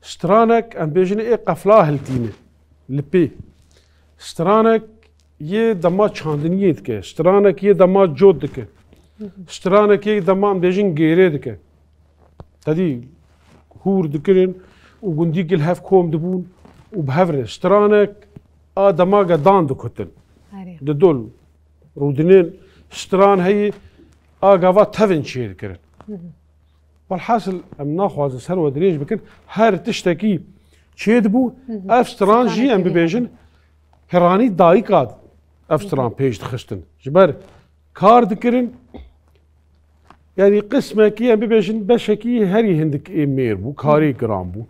Stranek, em bêjin ê qefla hiltîne. Li pê. Stranek yê dema çandiniyê dike. Stranek yê dema cot dike. Hı hı. Stranek yê dema, em bêjin, gêrê dike. Tedî hûr dikirin û gundî gil hev kom dibûn û bi hev re. Stranek a dema ge dan dikutin. Erê. Di dol rûdinên stran heyî, a gava tevin çê dikirin. Hı hı. Welhasil em naxwazin ser we dirêj bikin. Her tiştekî çê dibû, hı hı, ev stran jî em bibêjin, piranî dayika ev stran pêş dixistin. Ji ber kar dikirin, yanî qismekî, em bibêjin, beşekî herî hindik ê mêr bû, karê giran bû.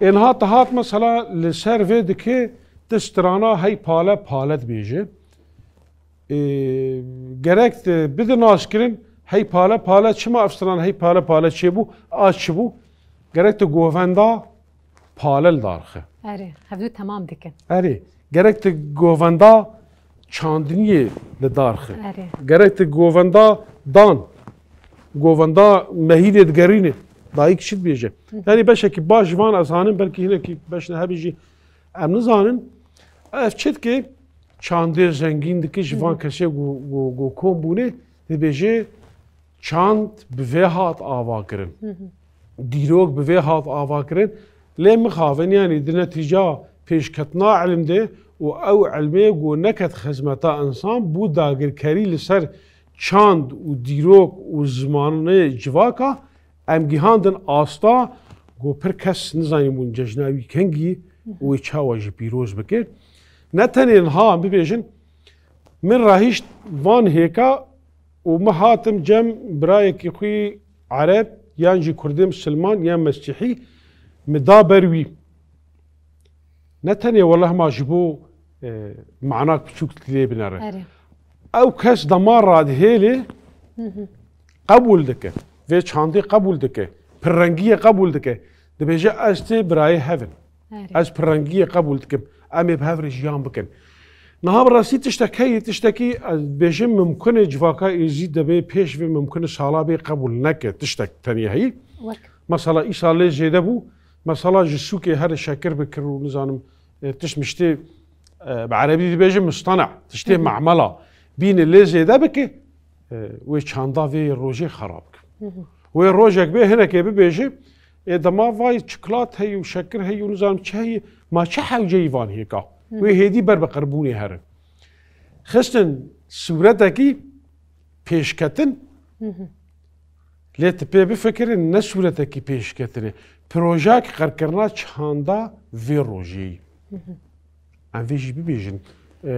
Ê niha te hat mesela li ser vê dikê ti strana hey pale pale dibêje. Ê, gerek te bide naskirin, hey pale pale, çima ev stran hey pale pale çêbû, a çi bû? Gerek te govenda pale li dar xe. Erê, hevdû temam dikin. Erê, gerek te govenda çandiniyê li dar xe. Erê. Gerek te govenda dan, govenda mehînê digerîne, dayik çi dibêje? Hı hı. Yanî beşekî baş ji van ez zanim, belkî hinekî beş ne hebî jî em nizanin. Ev çi dike? Çandê zengîn dike ji van, hı hı, kesê ku, ku, ku kom bûne, dibêje, çand bi vê hat ava kirin. Hı hı. Dîrok bi vê hat ava kirin. Lê mixabin, yanî di netîca pêşketina ilim de û ew ilmê ku neket xizmeta insan, bû dagirkerî li ser çand û dîrok û zimanê civaka, em gihandin asta ku pir kes nizanîbûn cejna wî kengî û wê çawa jî pîroz bike. Ne tenê niha em bibêjin, min rahişt van hêka û min hatim cem birayekî xwî Ereb yan jî Kurdê Misilman yan Mesîhî min da ber wî. Ne tenê wele hema ji bo, e, manak biçûk lê binere. Erê. Ew kes dema radihêlê qebûl dike. Vê çandê qebûl dike. Pirrengiyê qebûl dike. Dibêje ez tê birayê hev in. Erê. Ez pirrengiyê qebûl dikim. Em ê bi hev re jiyan bikin. Niha bi rastî tiştek heye, tiştekî ez bêjim mimkun e civaka êzî dibê pêş vê mimkun e sala bê qebûl neke tiştek tenê heye. Wek? Mesela îsal lê zêde bû, mesela ji sûkê here şekir bikir û nizanim, e, tişt miştê, e, bi erebî dibêjin mustena, tiştê Hı hı. memela. Bîne lê zêde bike, e, wê çanda vê rojê xerab bike. Hı hı. Wê rojek bê hinekê bibêje, ê dema vay çikolat heye û şekir heye û nizanim çi heye, ma çi hewceyî van hêka? Hı hı. Wê hêdî ber bi qirbûnê here. Xistin sûretekî pêşketin, Hı hı. lê tu pê bifikirin ne sûretekî pêşketinê. Projak qirkirina çanda vê rojê yî. Hı hı. Em vê jî bibêjin, e,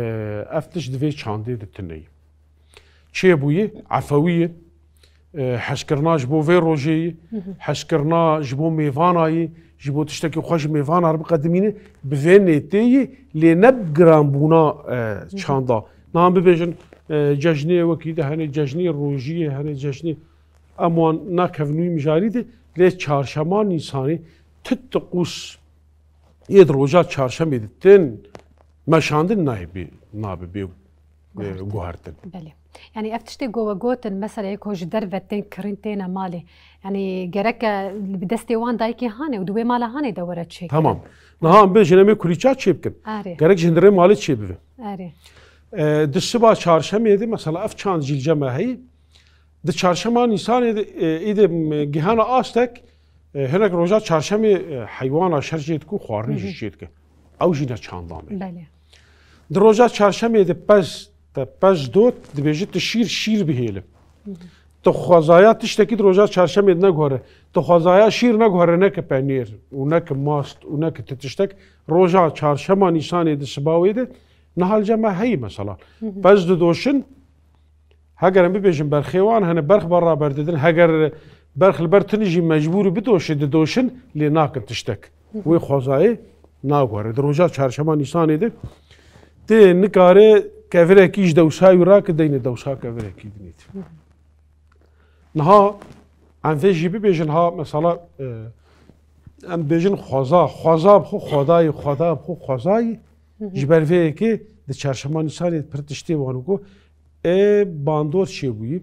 ev tişt di vê çandê de tune ye. Çêbûyî, efewî ye, e, hezkirina ji bo vê rojê ye, Hı hı. hezkirina ji bo mêvana ye, ji bo tiştekî xwe ji mêvana re biqedimîne, bi vê nêtê ye, lê ne bi giranbûna, e, Hı hı. çanda. Niha em bibêjin, e, cejnê wekî de hene, cejnê rojiyê hene, cejnê em wan nakevin wî mijarî de, lê çarşema Nîsanê tu tiqûs yê di roja çarşemê de tên meşandin nayê bê, nabe bê, e, Guhertin. guhertin. Belê. Yani ev tiştê ku we gotin, mesela yê ku ji derve tên kirîn têne malê. Yani gereke bi destê wan dayikê hanê û di wê mala hanê de were çêkirin. Tamam. Niha em bêjin em ê kulîça çê bikin. Erê. Gerek ji hundirê malê çê bibe. Erê. E, di siba çarşemê de mesela ev çand jî li cem me heye. Di çarşema Nîsanê de, e, îdê, m, gihana astek, e, hinek roja çarşemê, e, heywana şer jê dike û xwarinê jî Hı hı. jê dike. Ew jî ne çanda me. Belê. Di roja çarşemê de pez, te pez dot, dibêje tu şîr, şîr bihêle. Hı hı. Tu xwezaya tiştekî di roja çarşemê de neguhere. Tu xwezaya şîr neguhere, neke penêr û neke mast û neke ti tiştek. Roja çarşema Nîsanê de siba wê de niha li cem me heye mesela. Hı hı. Pez didoşin, Heger em bibêjin berxê wan hene, berx beraber didin. Heger berx li ber tune jî mecbûr bidoşe, didoşin, lê nakin tiştek. Wê xwezayê naguhere. Di roja çarşema Nîsanê de tê nikare kevirekî ji dewsa wî rake, deyne dewsa kevirekî dinê. Niha em vê jî bibêjin ha, mesela, e, em bêjin xweza, xweza bi xwe xwedayê, xweda bi xwe xwezayê. Ji ber vê yekê di çarşema Nîsanê pir tiştê wan ku Ê bandor çêbûyî,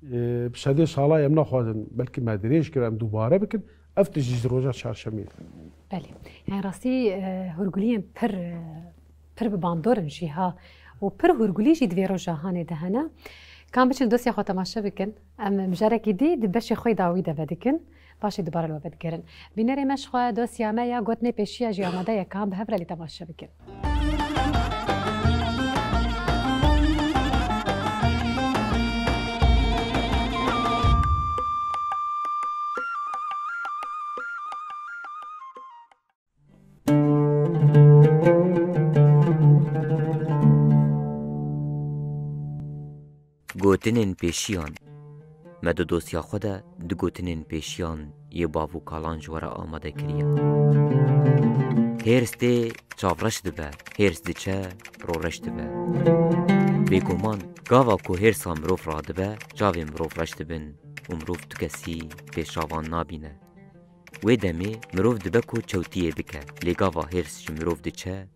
e, bi sedê sala em naxwazin, belkî me dirêj kir, em dubare bikin, ev tişt jî ji roja çarşemê. Belê. Yani rastî, e, hûrguliyên pir, e, pir bi bandor in jî ha. Û pir hûrgulî jî di vê roja hanê de hene. Ka em biçin dosya xwe temaşe bikin. Em mijarekî dî di beşê xwe dawî de vedikin. Paşê dubare li we vedigerin. Bînerê me ji xwe dosya me ya gotinê pêşiya jî amade ye, ka em bi hev re lê temaşe bikin. Gotinên pêşiyan. Me di dosya xwe de di gotinên pêşiyan yê bav û kalan ji we re amade kiriye. Hêrs tê, çav reş dibe, hêrs diçe, ro reş dibe. Bêguman, gava ku hêrsa mirov radibe, çavên mirov reş dibin û mirov tu kesî pêşavan nabîne. Wê demê mirov dibe ku çewtiyê bike, lê gava hêrs ji mirov diçe,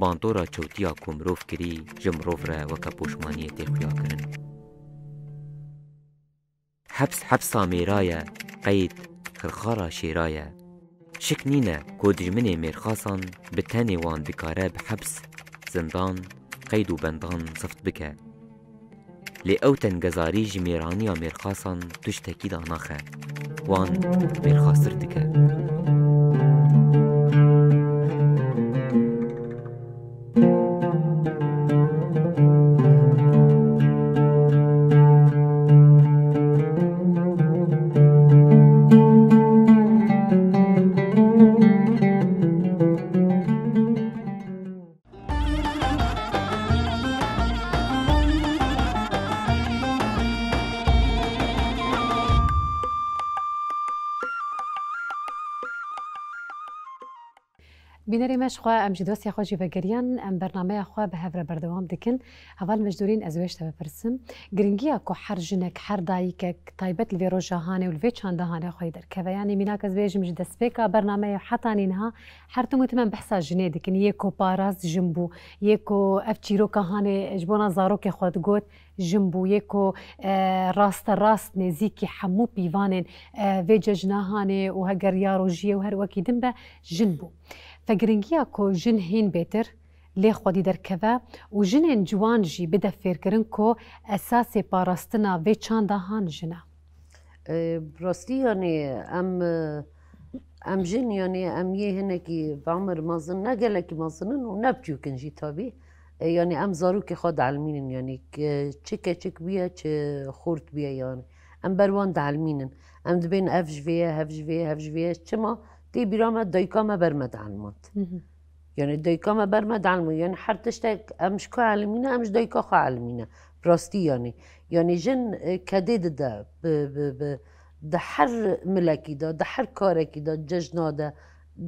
bandora çewtiya ku mirov kirî ji mirov re weke poşmaniyê tê xuyakirin. Heps hepsa mêra ye, qeyd xirxara şêra ye. Şik nîne ku dijminê mêrxasan bi tenê wan dikare bi heps, zindan, qeyd û bendan zift bike. Lê ew tengezarî ji mêraniya mêrxasan tiştekî danaxe. Wan mêrxastir dike. Bînerê me ji xwe, em ji dostya xwe jî vegeriyan, em bernameya xwe bi hev re berdewam dikin. Heval Mecdûrîn, ez wê ji te bipirsim. Giringiya ku her jinek, her dayikek, taybet li vê roja hanê û li vê çanda hanê xweyî derkeve. Yanî mînak ez bêjim ji destpêka bernameyê hetanî niha her tim û tim em behsa jinê dikin. Yê ku parast jin bû, yê ku ev çîroka hanê ji bona zarokê xwe digot, jin bû. Yê ku, e, raste rast nêzîkî hemû pîvanên, e, vê cejna hanê û heger ya rojiyê û her wekî din be, jin bû. Fe giringiya ku jin hîn bêtir lê xwedî derkeve û jinên ciwan jî bide fêrkirin ku esasê parastina vê çanda han jin e. E, bi rastî, yanî em, e, em jin, yanî em yê hinekî bi emir mezin, ne gelekî mezin in û ne biçûk in jî tabî. E, yanî em zarokê xwe dielimînin, yanî ke-, çi keçik bûye, çi xort bûye, yanî em ber wan dielimînin. Em dibên ev ji vê ye, hev ji vê ye, hev ji vê ye. Çima? Tê bîra me dayika me ber me dielimand. Hı hı. Yanî dayika me ber me dielimand. Yanî her tiştek em ji ku elimîne, em ji dayika xwe elimîne. Bi rastî yanî. Yanî jin, e, kedê dide, bi, bi, bi, di her milekî de, di her karekî de, cejna de,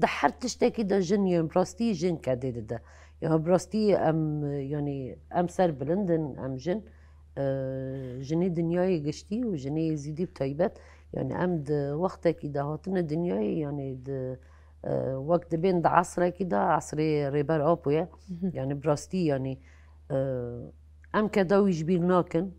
di her tiştekî de jin yên bi rastî jin kedê dide. Ya bi rastî em, yanî em serbilind in, em jin, e, jinê dinyayê giştî û jinê Êzîdî bi taybet, yanî em di wextekî de hatine dinyayê, yanî di, e, wek dibên di esrekî de, esrê Rêber Apo ye. Mhm. Yanî bi rastî, yanî, e, em keda wî ji bîr nakin.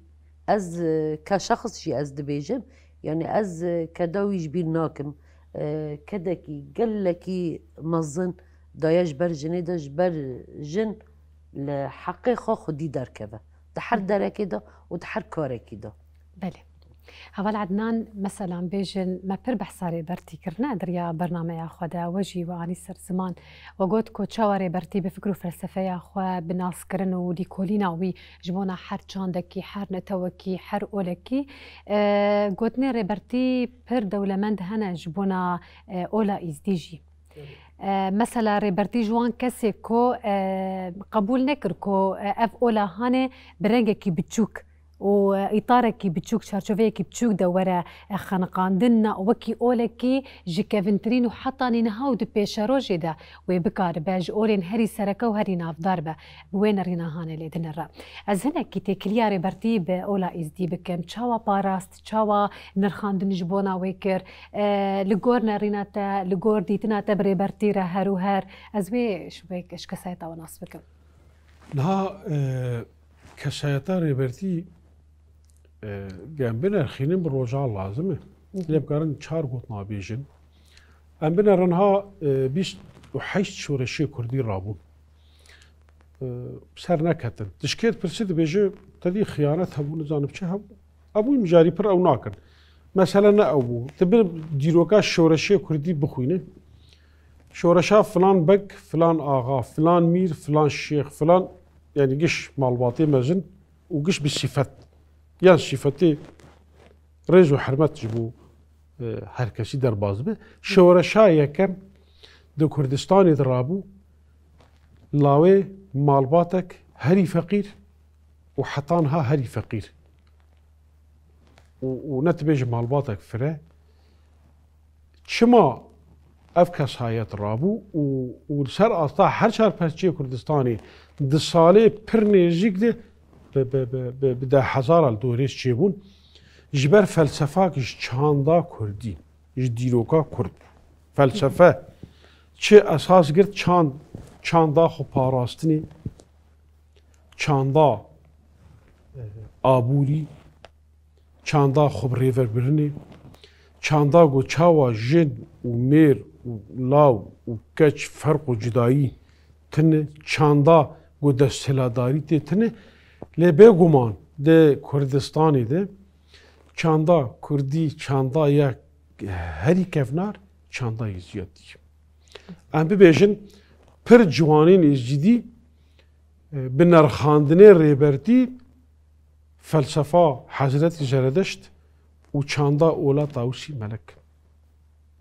Ez, e, ke şexs jî ez dibêjim, yanî ez, e, keda wî ji bîr nakim. E, kedekî gelekî mezin daye ji ber jinê de, ji ber jin li heqê xwe xwedî derkeve. Di her derekê de û di her karekî de. Belê. Heval Ednan, meselan bêjin, me pir behsa Rêbertî kirine di riya bernameya xwe de, we jî we anî ser ziman. We got ku çawa Rêbertî bi fikr û felsefeya xwe, bi naskirin û lîkolîna wî ji bona her çandekî, her netewekî, her olekî, e, gotinê Rêbertî pir dewlemend hene ji bona, e, ola Îzdî jî. E, mesela Rêbertî ji wan kesê ku, e, qebûl nekir ku, e, ev ola hanê bi rengekî biçûk û, e, îtarekî biçûk, çarçoveyekî biçûk de were, e, xeniqandin, na wekî olekî ji kevintirîn û hetanî niha û di pêşerojê de wê bikaribe ji olên herî sereke û herî navdar be, bi wê nerîna hanê lê dinire. Ez hinekî têkiliya Rêbertî bi ola Îzdî bikim. Çawa parast, çawa nirxandin ji bona wê kir? E, li gor nerîna te, li gor dîtina te bi Rêbertî re her û her, ez wê ji wê ji kesayeta we nas bikim. Niha, e, kesayeta Rêbertî, e, em binerxînin bi roja lazim e. Hı hı. Lê bikarin çar gotina bêjin. Em binerin ha, e, bîst û heşt şoreşê Kurdî rabûn. E, ser neketin. Dişkêt pirsî dibêje, te dî xiyanet hebû, nizanim çi hebû. Ebû mijarî pir ew nakin. Mesele ne ew bû. Tu bi dîroka şoreşê Kurdî bixwîne. Şoreşa filan beg, filan axa, filan mîr, filan şêx, filan, yanî giş malbatê mezin û giş bi sîfet. Yan sîfetê rêz û hurmet ji bo, e, her kesî derbas dibe. Şoreşa yekem di Kurdistanê de rabû, lawê malbatek herî feqîr û heta niha herî feqîr. Û, û ne tu bêjî malbatek fire. Çima ev kesayet rabû û, û li ser asta her çar perçeyê Kurdistanê di salê pir nêzîk de bi, bi, bi, bi, bi deh hezara li dorê çêbûn, ji ber felsefak ji çanda Kurdî, ji dîroka Kurd. Felsefe çi esas girt çand, çanda xwe parastinê, çanda, e, aborî, çanda xwe bi rêvebirinê, çanda ku çawa jin û mêr û law û keç ferq û cudayî tune, çanda ku desthiladarî tê tune. Lê bêguman di Kurdistanê de çanda Kurdî, çanda ya herî kevnar, çanda Êzidî ye. Em bibêjin, pir ciwanên Êzidî, e, bi nerxandinê Rêbertî, felsefa Hezretî Zeredeşt û çanda Ola Tawusî Melek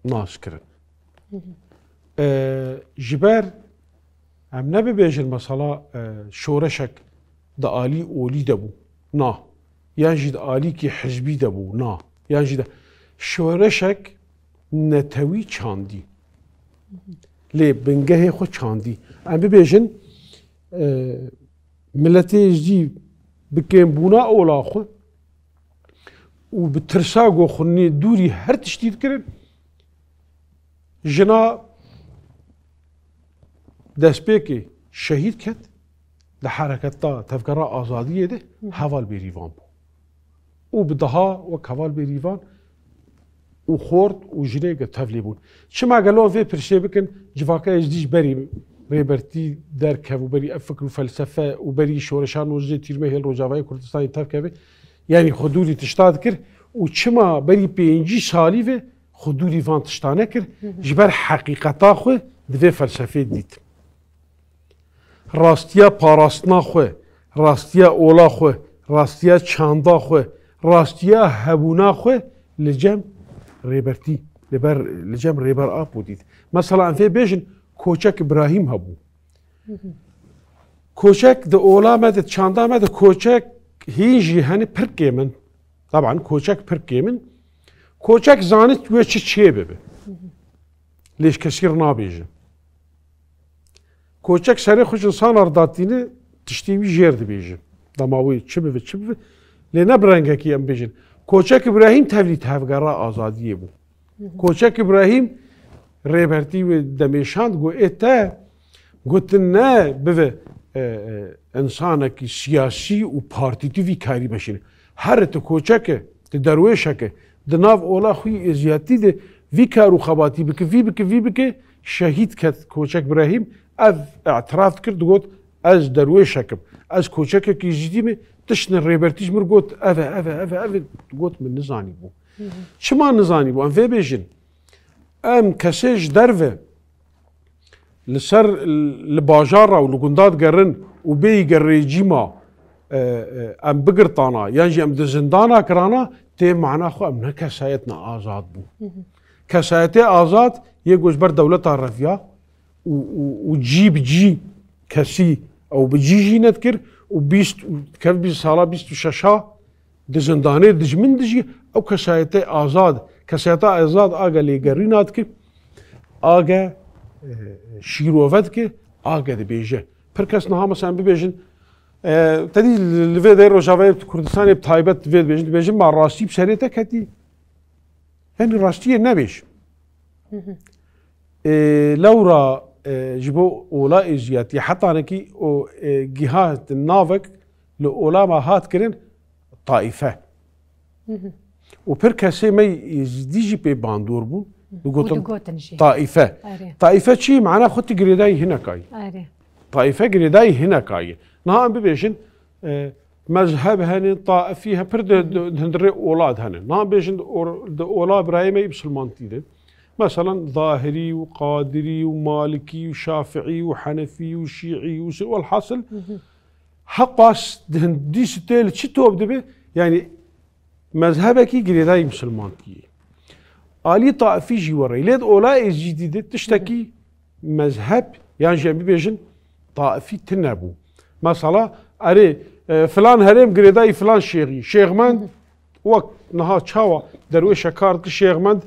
nas kirin. Hı hı. E, ji ber em nebibêjin mesela, e, şoreşek di alî olî de bû. Na. Yan jî di alîkî hizbî de bû. Na. Yan jî de şoreşek netewî çandî. Hı hı. Lê bingehê xwe çandî. Em bibêjin, e, miletê Êzdî bi kêmbûna ola xwe û bi tirsa ku xwe nê dûrî her tiştî dikirin, jina destpêkê şehîd ket, di hereketa Tevgera Azadiyê de heval Bêrîvan bû. Û bi daha wek heval Bêrîvan û xort û jinê ge tevlî bûn. Çima gelo em vê pirsê bikin, civaka Êzdî ji berî Rêbertî derkev û berî ev fikr û felsefe û berî şoreşa nozê tîrmehê li Rojavayê Kurdistanê tevkeve, yanî xwe dûrî tişta dikir û çima berî pêncî salî ve xwe dûrî van tişta nekir, ji ber heqîqeta xwe di vê felsefê dît. Rastiya parastina xwe, rastiya ola xwe, rastiya çanda xwe, rastiya hebûna xwe li cem Rêbertî, li ber, li cem Rêber Apo dît. Mesela em vê bêjin, Koçek Îbrahîm hebû. Koçek di ola me de, çanda me de Koçek hîn jî hene pir kêm in. Taban Koçek pir kêm in. Koçek zanit wê çi çê bibe. Lê ji kesî re nabêje. Koçek serê xwe ji insana re datîne, tiştê wî jêr dibêje. Dema wê çi bibe, çi bibe. Lê ne bi rengekî em bêjin. Koçek Îbrahîm tevlî tevgera azadiyê bû. Koçek Îbrahîm Rêbertî wê demêşand, got, ê te gotin ne bibe, e, e, insanekî siyasî û partî tu vî karî meşîne. Here tu koçeke, tu derwêşeke, di nav ola xwe yî êziyatî de vî kar û xebatî bike, vî bike, vî bike, şehîd ket Koçek Îbrahîm, ev îtiraf dikir, digot, ez derwêşek im, ez koçekekî Êzidî me, tiştine Rêbertî ji min got, ev e, ev e, ev e, ev e, got, min nizanîbû. Çima nizanîbû? Em vê bêjin, em kesê ji derve li ser, li bajara û li gunda digerin û bêyî ger rejîma, e, e, em bigirtana yan jî em di zindana kirana, tê mana xwe em ne kesayet ne azad bû. Kesayetê azad yê ku ji ber dewleta reviya û, û, û cî bi cî kesî ew bi cî jî nedikir û bîst û kev bîst sala bîst û şeş a di zindanê dijmin dijî ew kesayetê azad, kesayeta azad age lêgerîna dike, age, e, şîrove dike, age dibêje. Pir kes niha mesela bibêjin, e, te dî li, li vê derê Rojavayê Kurdistanê bi taybet vê dibêjin, dibêjin ma rastî bi serê te ketî. Yanî rastiyê nebêj. E, lewra, e, ji bo ola êziyatî hetanekî o, e, gihat navek li ola me hat kirin taîfe. Û pir kesê me Êzidî jî pê bandor bûn. Digotin, digotin jî. Taîfe. Erê. Taîfe çi? Mana xwe tu girêdayî hineka yî. Erê. Taîfe girêdayî hineka yî. Niha em bibêjin, e, mezheb hene, taîfî he, pir di, di, di hundirê ola de hene. Niha bêjin di or-, di ola birayê me yî misilmantî de. Meselan, Zahirî û Qadirî û Malikî û Şafiî û Henefî û Şîî û Sun-, welhasil, heqas di hin-, dîs tê li çi top dibe? Yanî mezhebekî girêdayî misilmantiyê. Alî taifî jî were. Lê di ola Êzîdî de tiştekî mezheb yan jî em bibêjin taifî tune bû. Mesela, erê, e, filan herêm girêdayî filan şêxî. Şêxmend, wek niha çawa derwêşe kar dikir, Şêxmend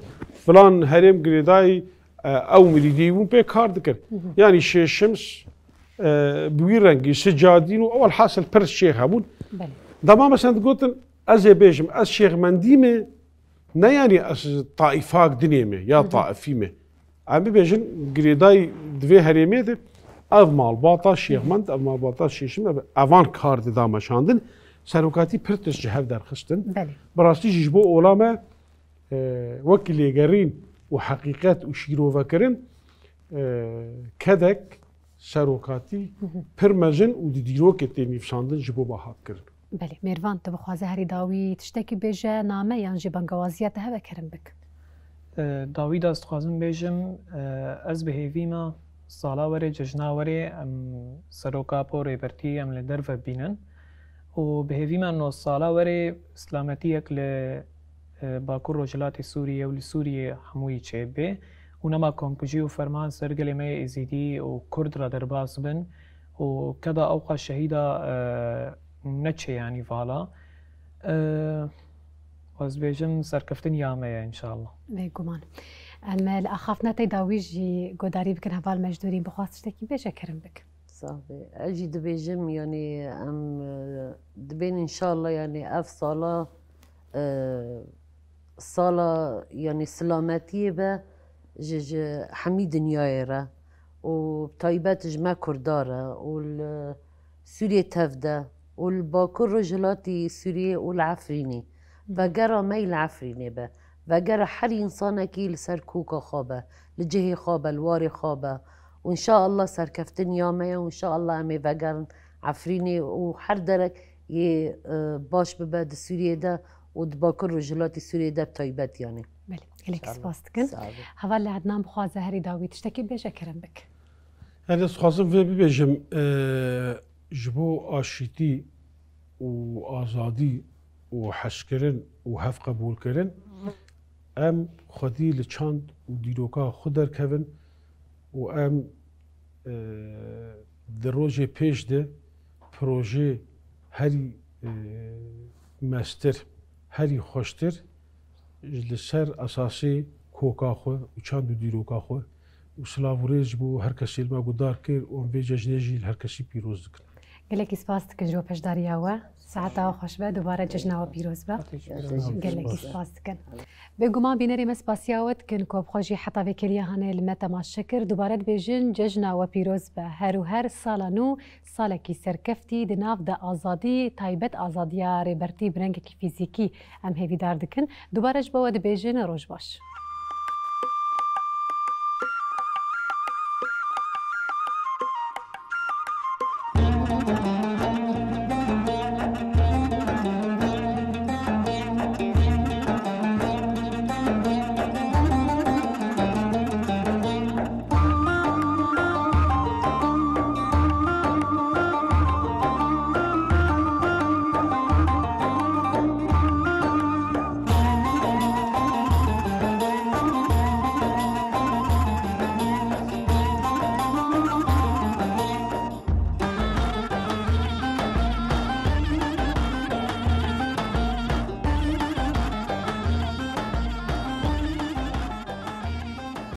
filan herêm girêdayî, e, ew mirîdî bûn pê kar dikir. Yanî Şêx Şims, e, bi wî rengî, Sicadîn û welhasil pir şêx hebûn. Belê. Dema mesela digotin, ez ê bêjim, ez Şêxmendî me, ne yanî ez taîfak dinê me ya taifî me. Em bibêjin, girêdayî di vê herêmê de ev malbata Şêxmend, ev malbata Şêşim, ev, evan kar dida meşandin. Serokatî pir tişt ji hev derxistin. Belê. Bi rastî jî ji bo ola me, e, wekî lêgerîn û heqîqet û şîrovekirin, e, kedek serokatî pir mezin û di dîrokê tê nivîsandin ji bo me hat kirin. Belê, Mêrvan, tu bixwaze herî dawî tiştekî bêje, name yan jî bangewaziya te hebe kerem bik. E, dawî de ez dixwazim bêjim, e, ez bi hêvî me sala werê, cejna werê em Serok Apo Rêbertî em li derve bînin û bi hêvî me no sala werê silametiyek li, e, Bakur Rojhilatê Sûriyê û li Sûriyê hemûyî çêbê û nema komkujî û ferman ser gelê me yê Êzîdî û Kurd re derbas bin û keda ewqa şehîda, e, neçê yanî vala. E, ez bêjim serkeftin ya me ye înşallah. Bêguman. Em li axaftina te dawî jî godarî bikin heval Mejdûrî, bixwast tiştekî bêje, kerem bik. Sax be. Ez jî dibêjim, yanî em, e, dibên înşallah, yanî ev sala, e, sala, yanî silametiyê be ji, ji hemî dinyayê re û taybet ji me Kurda re û li Sûriyê tev de û li Bakur Rojhilatî Sûriyê û li Efrînê. Vegera me yî li Efrînê be. Vegera her însanekî li ser koka xwe be, li cihê xwe be, li warê xwe be. Û înşaallah serkeftin ya me ye û înşaallah em ê vegerin Efrînê û her derek yê, e, baş bibe di Sûriyê de û di Bakur Rojhilatî Sûriyê de bi taybet, yanî. Belê, gelek spas dikin. Sağ olun. Heval li Ednan bixwaze herî dawî tiştekî bêje, kerem bik. Ez dixwazim vê bibêjim, e, ji bo aşîtî û azadî û hezkirin û hevqebûlkirin, em xwedî li çand û dîroka xwe derkevin û em, e, di rojê pêş de projê herî, e, mestir, herî xweştir li ser esasê koka xwe û çand û dîroka xwe û silav û rêz ji bo her kesê li me guhdar kir û em vê cejnê jî li her kesî pîroz dikin. Gelekî spas dikin ji bo beşdariya we. Saeta we xweş be, dubare cejna we pîroz be. Gelekî spas dikin. Bêguman bînerê me spasiya we dikin ku bi xwe jî heta vê kêliya hanê li me temaşe kir. Dubare dibêjin cejna we pîroz be. Her û her sala nû salekî serkeftî di nav de azadî, taybet azadiya Rêbertî bi rengekî fîzîkî em hêvîdar dikin. Dubare ji bo we dibêjin roj baş.